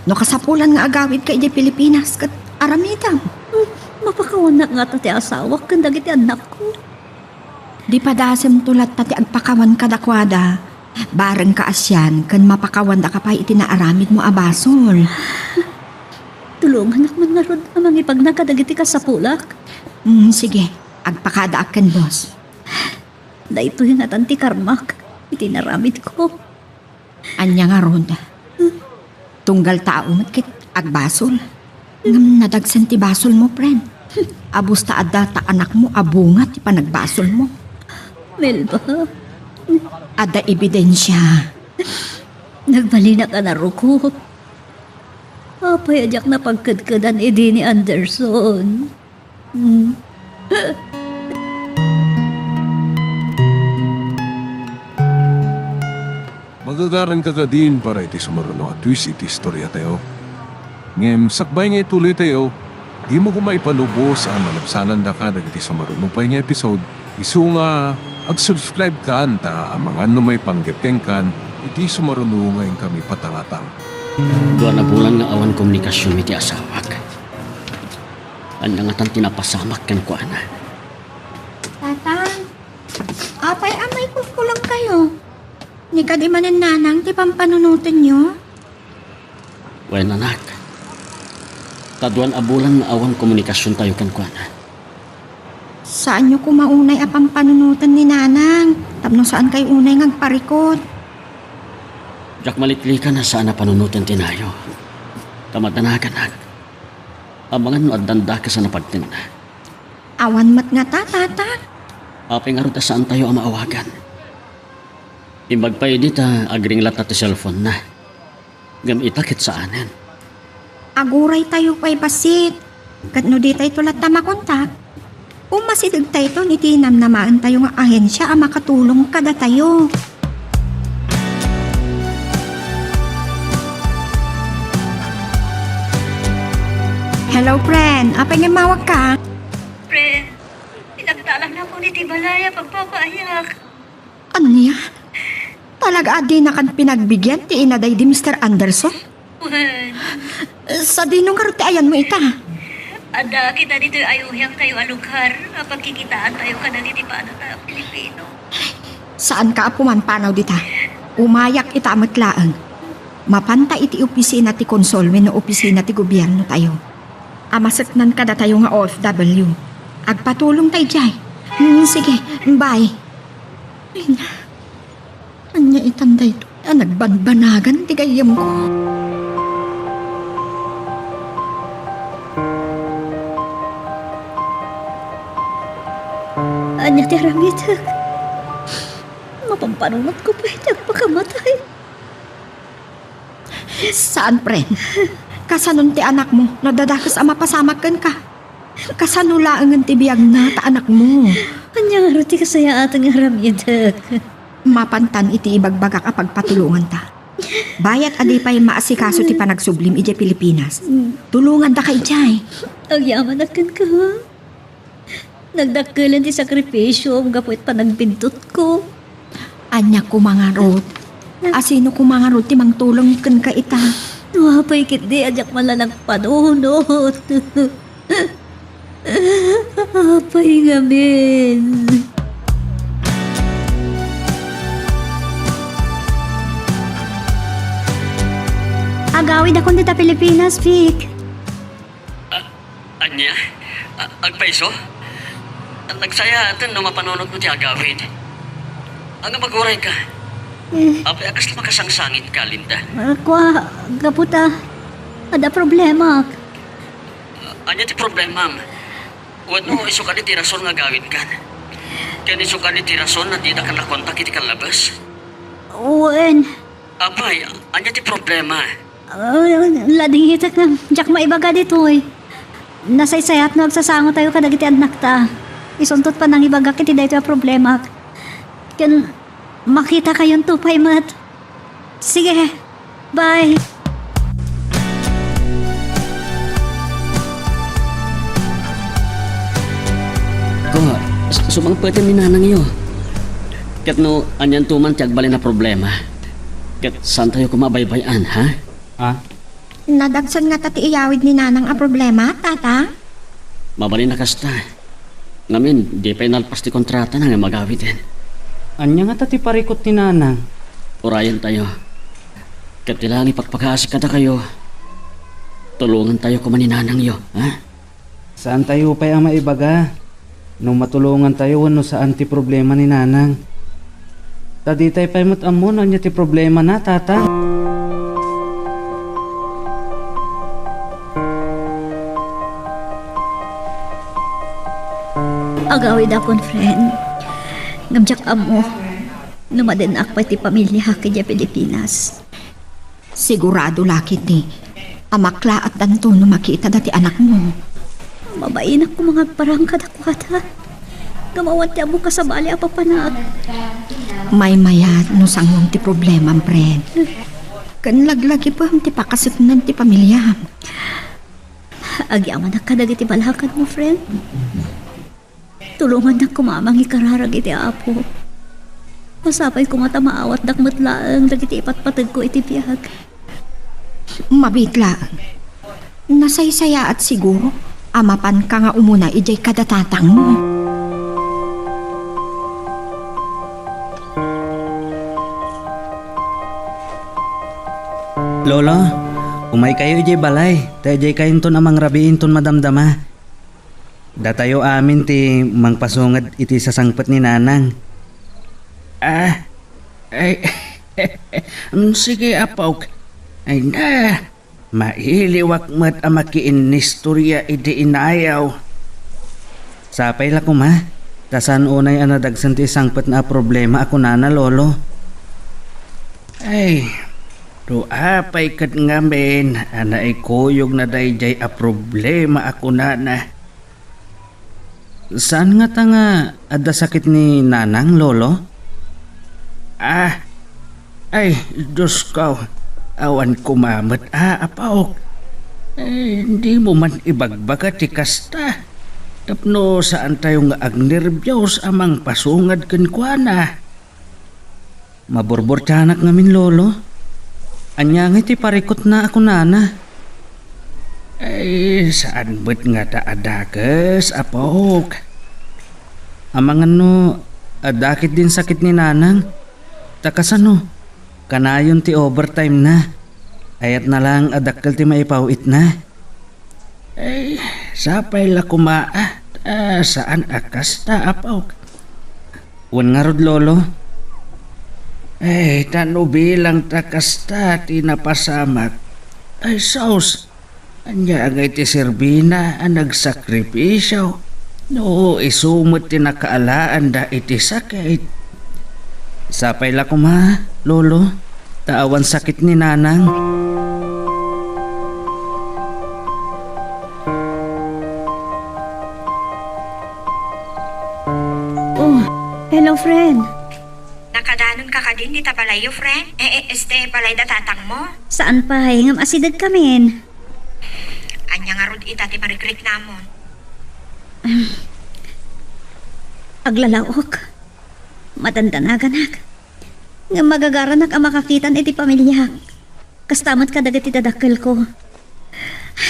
No kasapulan nga agawidka idiay Pilipinas, ket aramidem. Hmm, mapakawannak ngata ti asawak ken dagiti annakko. Di padasemto latta ti agpakawan kadakuada, Bareng ka a sian ken mapakawandaka pay iti naaramidmo a basol. Tulonganak man ngarud a mangipagna kadagiti kasapulak. Mm, sige, agpakadaak ken boss. Daytoy ngatan ti karmak iti naramidko. Ania ngarud? Tunggal tao met ket agbasol. Ngem nadagsen ti basolmo, friend. Abus ta adda ta anakmo a bunga ti panagbasolmo. Melba. Adda ebidensia. Nagbalinak a narukop. Apay a diak napagkedkedan idi ni Anderson? Hmm. Magagaranka kadin para iti sumaruno a twist iti istoriatayo. Ngem sakbay nga ituloytayo, dimo koma ipalubos a malabsanandaka dagiti sumaruno pay nga episode, isu nga ag-subscribe kan ta amangan no maipanggep kenkan iti sumaruno nga inkami patangatang. Dua a bulan nga awan komunikasion iti asawak. Ania ngatan ti napasamak kenkuana? Tatang, apay a maikulkulongkayo? Ni kadi manen nanang ti pampanunotenyo? Wen, anak. Ta dua a bulan nga awan komunikasiontayo kenkuana. Saanyo koma unay a pampanunoten ni nanang tapno saankayo unay nga agparikut? Diak maliklikan a saan a panunoten ti nayo. Ta madanaganak. Amangan no addan dakes a napagtenna. Awan met ngata, Tata. Apay ngarud a saantayo a maawagan? Imbag pay idi ta agring latta ti cellphone-na. Ngem ita ket saanen. Aguraytayo pay bassit. Ket no ditayto latta makontak, umasidegtayton iti namnamaentayo nga ahensia a makatulong kadatayo. Hello, friend. Apay nga immawagka? Friend, pinagtalannakon iti balay a pagpapaayak. Ania? Talaga a dinakan pinagbigian ti ina daydi Mister Anderson? Wen. Sadino ngarud ti ayanmo ita? Adda kita ditoy ayuhiangtayo a lugar a pagkikitaantayo kadagiti padata a Pilipino. Saanka a pumanpanaw dita. Umayak ita met laeng. Mapanta iti opisina ti konsol wenno opisina ti gobiernotayo a maseknan kadatayo nga O F W. Agpatulongta idiay. Hmm, sige, bye. Ay na. Ania itan daytoy a nagbanbanagan ti gayyemko? Ania ti aramidek? Mapampanunotko pay ti agpakamatay. Saan, friend? Kasanon ti anakmo no adda dakes a mapasamak kenka? Kasano laengen ti biagna ta anakmo? Ania ngarud ti kasayaatan nga aramidek? Mapantan iti ibagbagak a pagpatulonganta. Bayat a di pay maasikaso ti panagsublim idiay Pilipinas. Tulongandaka idiay. Agyamanak kenka. Nagdakkelen ti sakripisiom gapu iti panagbintutko. Ania koma ngarud? A sino koma ngarud ti mangtulong kenka ita? No apay ketdi a diak man la nagpanunot. Apay ngamin. Agawidakon dita Pilipinas, Vic. Ah, ania? Ah, agpayso? Nagsayaaten no mapanunotmo ti agawid. Ania, aguray ka? Eh. Apay a kasla makasangsangitka, Linda? Ah, kua, gapu ta adda problema. Ah, ania ti problemam? Wenno isu kadi ti rason nga agawidkan? Ken isu kadi ti rason a didak nakontak iti kallabes? Wen. Apay, ania ti problema? Ah, ladingitek ngem diak maibaga ditoy. Nasaysayat no agsasangotayo kadagiti annakta. Isunto ti panangibagak iti daytoy a problemak. Ken makitakayonto pay met. Sige. Bye. Ko, s-, sumangpeten ni nanangyo. Ket no anianto man ti agbalin a problema, ket saantayo koma a baybay-an, ha? Ah? Nadagsen ngata ti iyawid ni Nanang a problema, Tata? Mabalin a kasta. Ngamin, di pay nalpas ti kontratana nga agawiden. Ania ngata ti parikut ni Nanang? Urayentayo. Ket ti laeng ipakpakasi kadakayo, tulongantayo koma ni nanangyo, ha? Saantayo pay a maibaga no matulongantayo wenno saan ti problema ni nanang. Ta ditay pay met ammo no ania ti problemana, Tatang. Agawid a friend. Ngem diak ammo no madennak pay ti pamiliak idiay Pilipinas. Sigurado la ketdi a maklaatdanto no makita dati anakmo. Mabainak koma nga agparang kadakuada. Ngem awan ti ammok a sabali a papanak. Maymayat no sanguem ti problemam, friend. Ken laglagipem ti pakasipned ti pamiliam. Agyamanak kadagiti balakadmo, friend. Tulongannak koma a mangikararag iti Apo. Masapay koma ta maawatdak met laeng dagiti ipatpategko iti biag. Mabiit laeng. Nasaysayaat siguro a mapanka nga umuna idiay kada tatangmo. Lolo, umaykayo idiay balay, ta idiay kayonton a mangrabii inton madamdama. Datayo amin ti mangpasunged iti sasangpet ni Nanang. Ah, ay, mm, sige, apok. Ay na, mailiwak met a makiinnistoria idi inayaw. Sapay la koma, ta saan unay a nadagsen ti sangpetna a problema a kunana, Lolo. Ay, no apay ket ngamin a naikuyogna daydiay a problema a kunana. Saan ngata nga adda sakit ni Nanang, Lolo? Ah, ay, Diosko, awan koma met a, apok. Eh, dimo man ibagbaga ti kasta. Tapno saantayo nga agnerbios a mangpasunged kenkuana. Maburburtianak ngamin, Lolo. Ania ngay ti parikutna a kunana? Ay, saan met ngata a dakes, apok. Amangan no adda ketdin sakit ni Nanang. Ta kasano? Kanayon ti overtime na. Ayatna lang a dakkel ti maipaw-itna. Ay, sapay la koma, ah, ta saan a kasta, apok. Wen ngarud, Lolo? Ay, ta no bilang ta kasta ti napasamak. Ay, sus, ania ngay ti serbina a nagsakripisio no isu met ti nakaalaanda iti sakit? Sapay la koma, Lolo, ta awan sakit ni Nanang. Oh, hello, friend. Nakadanonka kadin ita balayyo, friend? Eh, eh, este, balay da tatangmo? Saan pay, ngem asidegkamin. Ania ngarud ita ti marikriknamon? Ahem. Aglalaok. Madandanaganak. Ngem magagaranak a makakitan iti pamiliak. Kasta met kadagiti dadakkelko.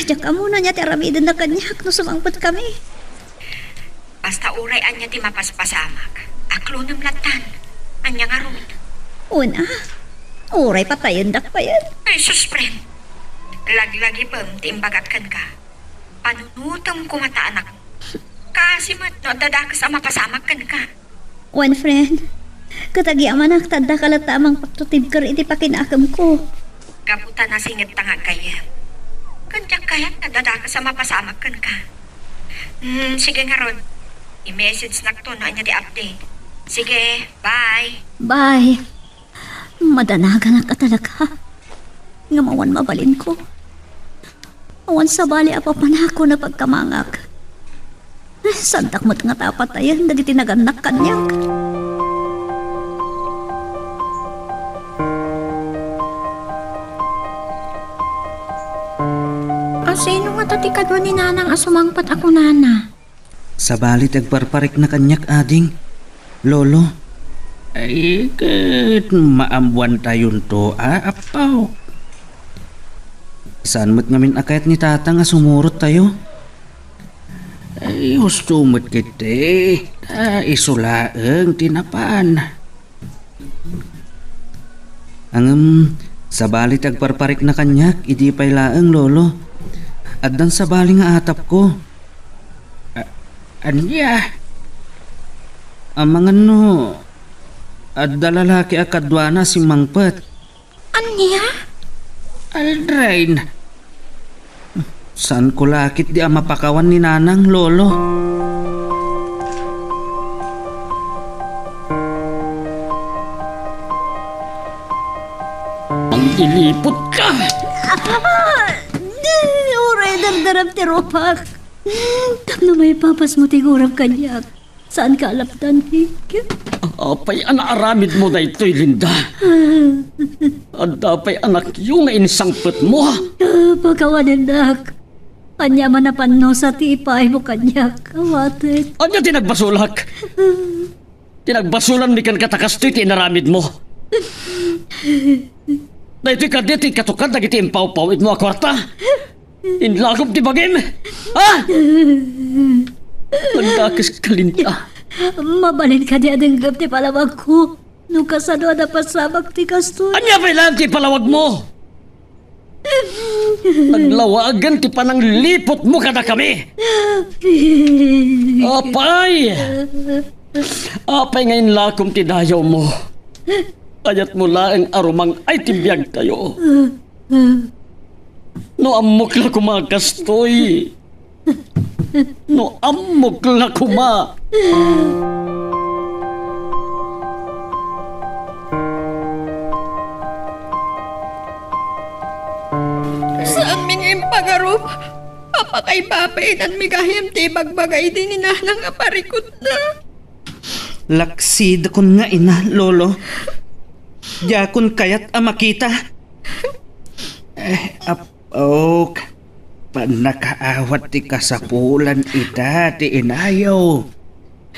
Diak ammo no ania ti aramidenna kaniak no sumangpetkami. Basta uray ania ti mapaspasamak, aklonem lattan. Ania ngarud? Una, uray patayendak payen. Ay, sus, friend. Laglagipem ti imbagak kenka. Panunotem koma ta anak. Kaasi met no adda dakes a mapasamak kenka. Wen, friend, ket agyamanak ta addaka latta a mangpaktutibker iti pakinakemko. Gapu ta nasingedta nga aggayyem. Ken diak kayat nga adda dakes a mapasamak kenka. Hmm, sige ngarud. I-message nakto no ania ti update. Sige, bye. Bye. Madanaganak a talaga. Ngem awan mabalinko. Awan sabali a papanakon a pagkamangak. Saandak met ngata a patayen dagiti nagannak kaniak. A sino ngata ti kadua ni Nanang a sumangpet a kunana? Sabali ti agparparikna kaniak, ading. Lolo. Ay, ket maammoantayonto, a, appaw. Saan met ngamin a kayat ni Tatang a sumurottayo? Ay, husto met ketdi, ta isu laeng ti napan. Ngem, sabali ti agparparikna kaniak, idi pay laeng, Lolo. Addan sabali nga atapko. A-, ania? Amangan no adda lalaki a kaduana a simmangpet. Ania? Aldrin, saanko la ketdi a mapakawan ni Nanang, Lolo. Mangiliputka! Ah! Di, uray dardarem ti rupak. Tapno maipapasmo ti gurab kaniak. Saanka a lapdan, Nick? Apay a naaramidmo daytoy, Linda? Adda pay anakyo nga insangpetmo? Ah, pakawanennak. Ania man a pannusa ti ipaaymo kaniak, awatek. Ania ti nagbasolak? Ti nagbasolanmi kenka ta kastoy ti inaramidmo. Daytoy kadi ti katukad dagiti impawpawidmo a kuarta? Inlagom ti bagim? Ha? Nagdakeska, Linda. Mabalin kadi a denggem ti palawagko no kasano a napasamak ti kastoy? Ania pay laeng ti ipalawagmo? Naglawagen ti panangliputmo kadakami. Apay! Apay nga inlakom ti dayawmo? Kayatmo laeng a rumang-ay ti biagtayo. No ammok la koma a kastoy. No ammok la koma. Saanmi nga impagarup a pakaibabainanmi gayam ti ibagbaga idi ni Nanang a parikutna. Laksidakon nga ina, Lolo. Diakon kayat a makita. Eh, apok, pannakaawat ti kasapulan ita ti inayo.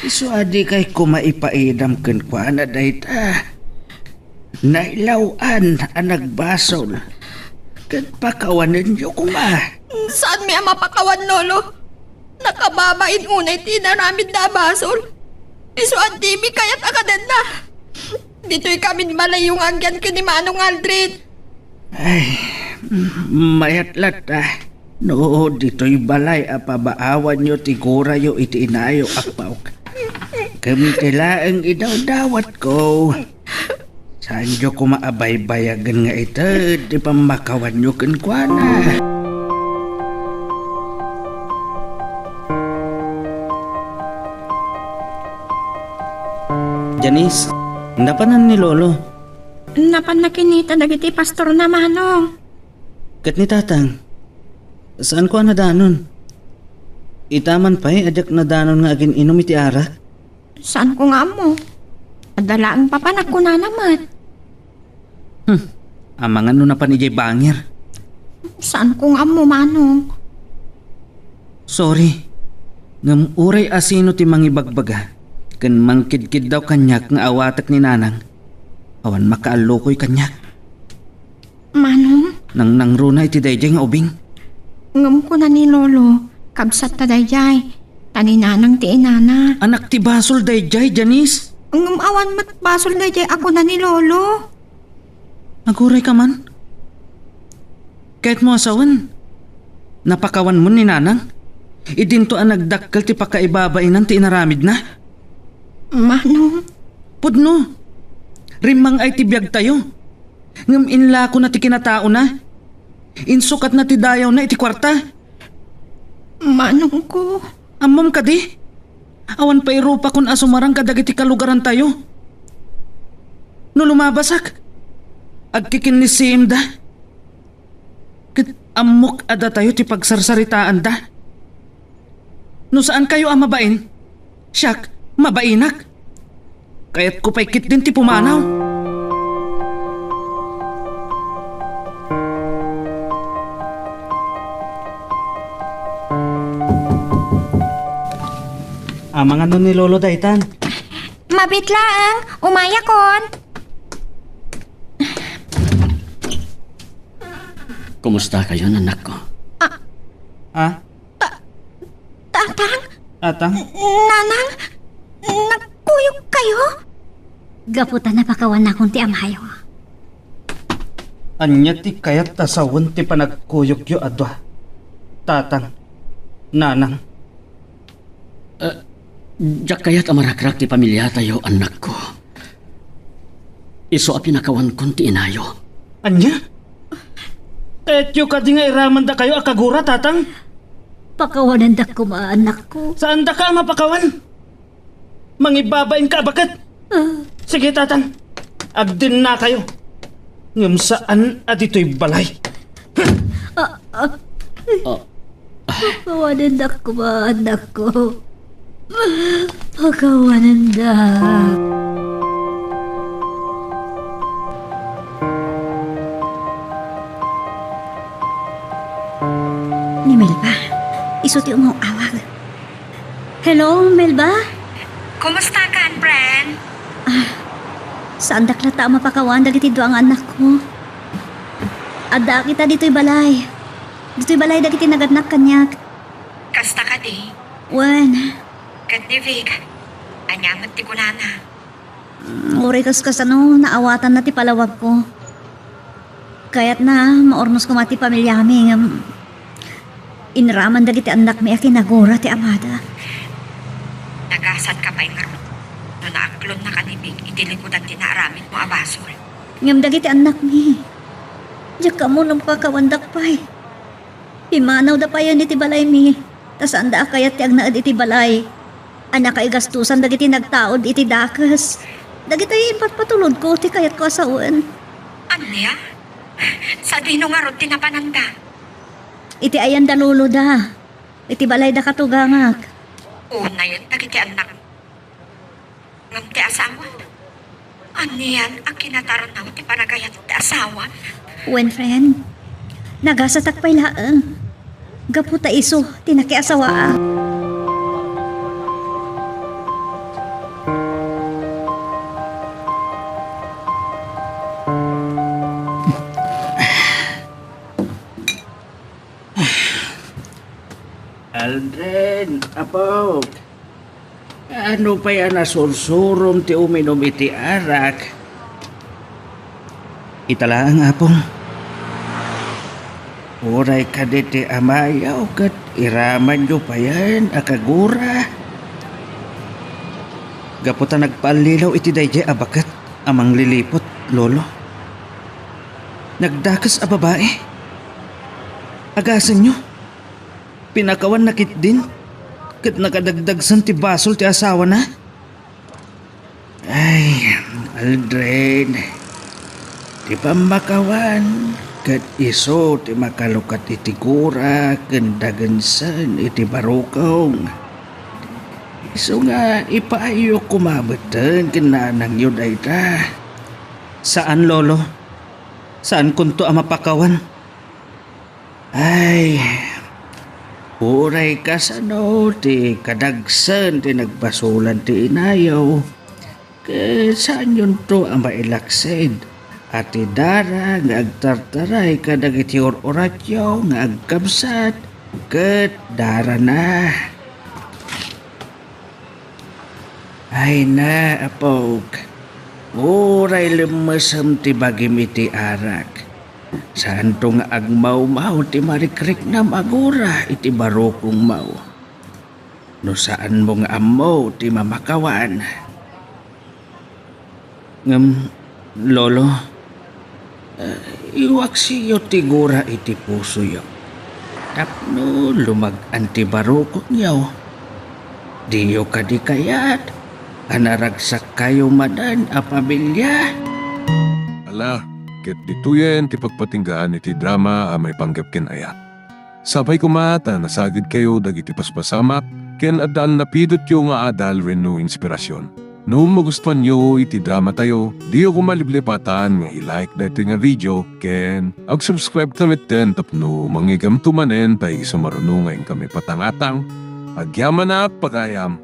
Isu a dikay koma ipaidam kenkuana dayta. Nailaw-an a nagbasol. Ket pakawanenyo koma. Saanmi a mapakawan, Lolo. Nakababain unay ti inaramidna a basol. Isu a dimi kayat a kadenna. Ditoy kami ni Malayo nga agyan ken ni Manong Aldrin. Ay, mayat latta no ditoy balay a pabaawanyo ti gurayo iti inayo, apok. Ken ti laeng idawdawatko. Saanyo koma a baybayagen nga ited ti pammakawanyo kenkuana. Janice, napanan ni Lolo? Napanna kinita dagiti pastorna, Manong. Ket ni Tatang, saanko a nadanon. Ita man pay a diak nadanon nga agin-inum iti arak. Saanko nga ammo. Adda laeng papanak, kunana met. Hmm, amangan no napan idiay bangir. Saanko nga ammo, Manong. Sorry, ngem uray asino ti mangibagbaga ken mangkidkiddaw kaniak nga awatek ni Nanang, awan makaallukoy kaniak. Manong? Nangnangruna iti daydiay nga ubing. Ngem kuna ni Lolo, kabsatta daydiay, ta ni Nanang ti inana. Anak ti basol daydiay, Janice. Ngem awan met basol daydiay a kuna ni Lolo. Aguray ka man? Kayatmo a sawen, napakawanmon ni Nanang? Idinto a nagdakkel ti pakaibabainan ti inaramidna? Manong? Pudno. Rimmang-ay ti biagtayo. Ngem inlakona ti kinataona. Insukatna ti dayawna iti kuarta. Manongko. Ammom kadi? Awan pay rupakon a sumarang kadagiti kalugarantayo. No lumabasak, agkikinnisiimda. Ket ammok a datayo ti pagsarsaritaanda. No saankayo a mabain, siak, mabainak. Kayatko pay ketdin ti pumanaw. Amangan no ni Lolo daytan. Mabit laeng, umayakon. Kumusta kayo, anak ko? Ah, Ah? Ta-, Tatang? Atang? Nanang? Nagkuyog kayo? Gapu ta napakawannakon ti amayo. Ania ti kayat a sawen ti panagkuyogyo a dua, Tatang, Nanang? Eh, diak kayat a marakrak ti pamiliatayo, annakko. Isu a pinakawankon ti inayo. Ania? Kayatyo kadi nga iramandakayo a kagura, Tatang? Pakawanendak koma, annakko. Saandaka a mapakawan? Mangibabainka a baket? Ah. Sige, Tatang. Agdennakayo. Ngem saan a ditoy balay. Ah, ah. Ah. Pakawanendak koma, annakko. Pakawanendak. Ni Melba, isu ti umaw-awag. Hello, Melba? Kumusta ka, friend? Ah, saandak latta a mapakawan dagiti dua nga annakko. Adda kita ditoy balay. Ditoy balay dagiti nagannak kaniak. Kasta kadi? Wen. Ket ni Vic, ania met ti kunana? Mm, uray kas-, kasano, naawatanna ti palawagko. Kayatna, maurnos koma ti pamiliami, ngem inraman dagiti annakmi a kinagura ti amada. Nagasatka pay ngarud no naaklonnaka ni Vic iti likudan ti naaramidmo a basol. Ngem dagiti annakmi, diak ammo no mapakawandak pay. Pimmanawda payen iti balaymi, ta saanda a kayat ti agnaed iti balay a nakaigastosan dagiti nagtaud iti dakes. Dagitoy impatpatulodko ti kayatko a sawen. Ania? Sadino ngarud ti napananda? Iti ayan da loloda. Iti balayda katugangak. Unayen dagiti annak. Ngem ti asawa? Anian a kinatarnaw ti panagayat ti asawa? Wen, friend. Nagasatak pay laeng. Gapu ta isu ti nakiasawaak. Aldrin, apok. Ano pay a nasursurom ti uminum iti arak? Ita laeng, apong. Uray kadi ti amayo ket iramanyo payen a kagura. Gapu ta nagpaallilaw iti daydiay a baket a mangliliput, Lolo. Nagdakes a babai. Agasenyo. Pinakawanna ketdin, ket nakadagdagsen ti basol ti asawana. Ay, Aldrin, ti pammakawan ket isu ti makalukat iti gura ken dagensen iti barukong. Isu nga ipaayyo koma metten ken nanangyo dayta. Saan, Lolo. Saankonto a mapakawan. Ay, uray kasano ti kadagsen ti nagbasolan ti inayo, ket saanyonto a mailaksid a ti dara nga agtartaray kadagiti ur-uratyo nga agkabsat ket darana. Ay na, apok, uray lemmesem ti bagim iti arak. Saanto nga agmawmaw ti marikriknam a gura iti barukongmo. No saanmo nga ammo ti mamakawan. Ngem, Lolo, ah, iwaksiyo ti gura iti pusoyo tapno lumag-an ti barukongyo. Diyo kadi kayat a naragsakkayo manen a pamilia? Ala, ket ditoyen ti pagpatinggaan iti drama a maipanggep ken ayat. Sapay koma ta nasagidkayo dagiti paspasamak ken adda a napidotyo nga adal wenno inspirasyon. No magustuanyo iti dramatayo, diyo koma liplipatan nga i-like daytoy nga video ken ag-subscribe ta metten tapno mangigamto manen ta isu maruno nga inkami patangatang. Agyamanak, pagayam!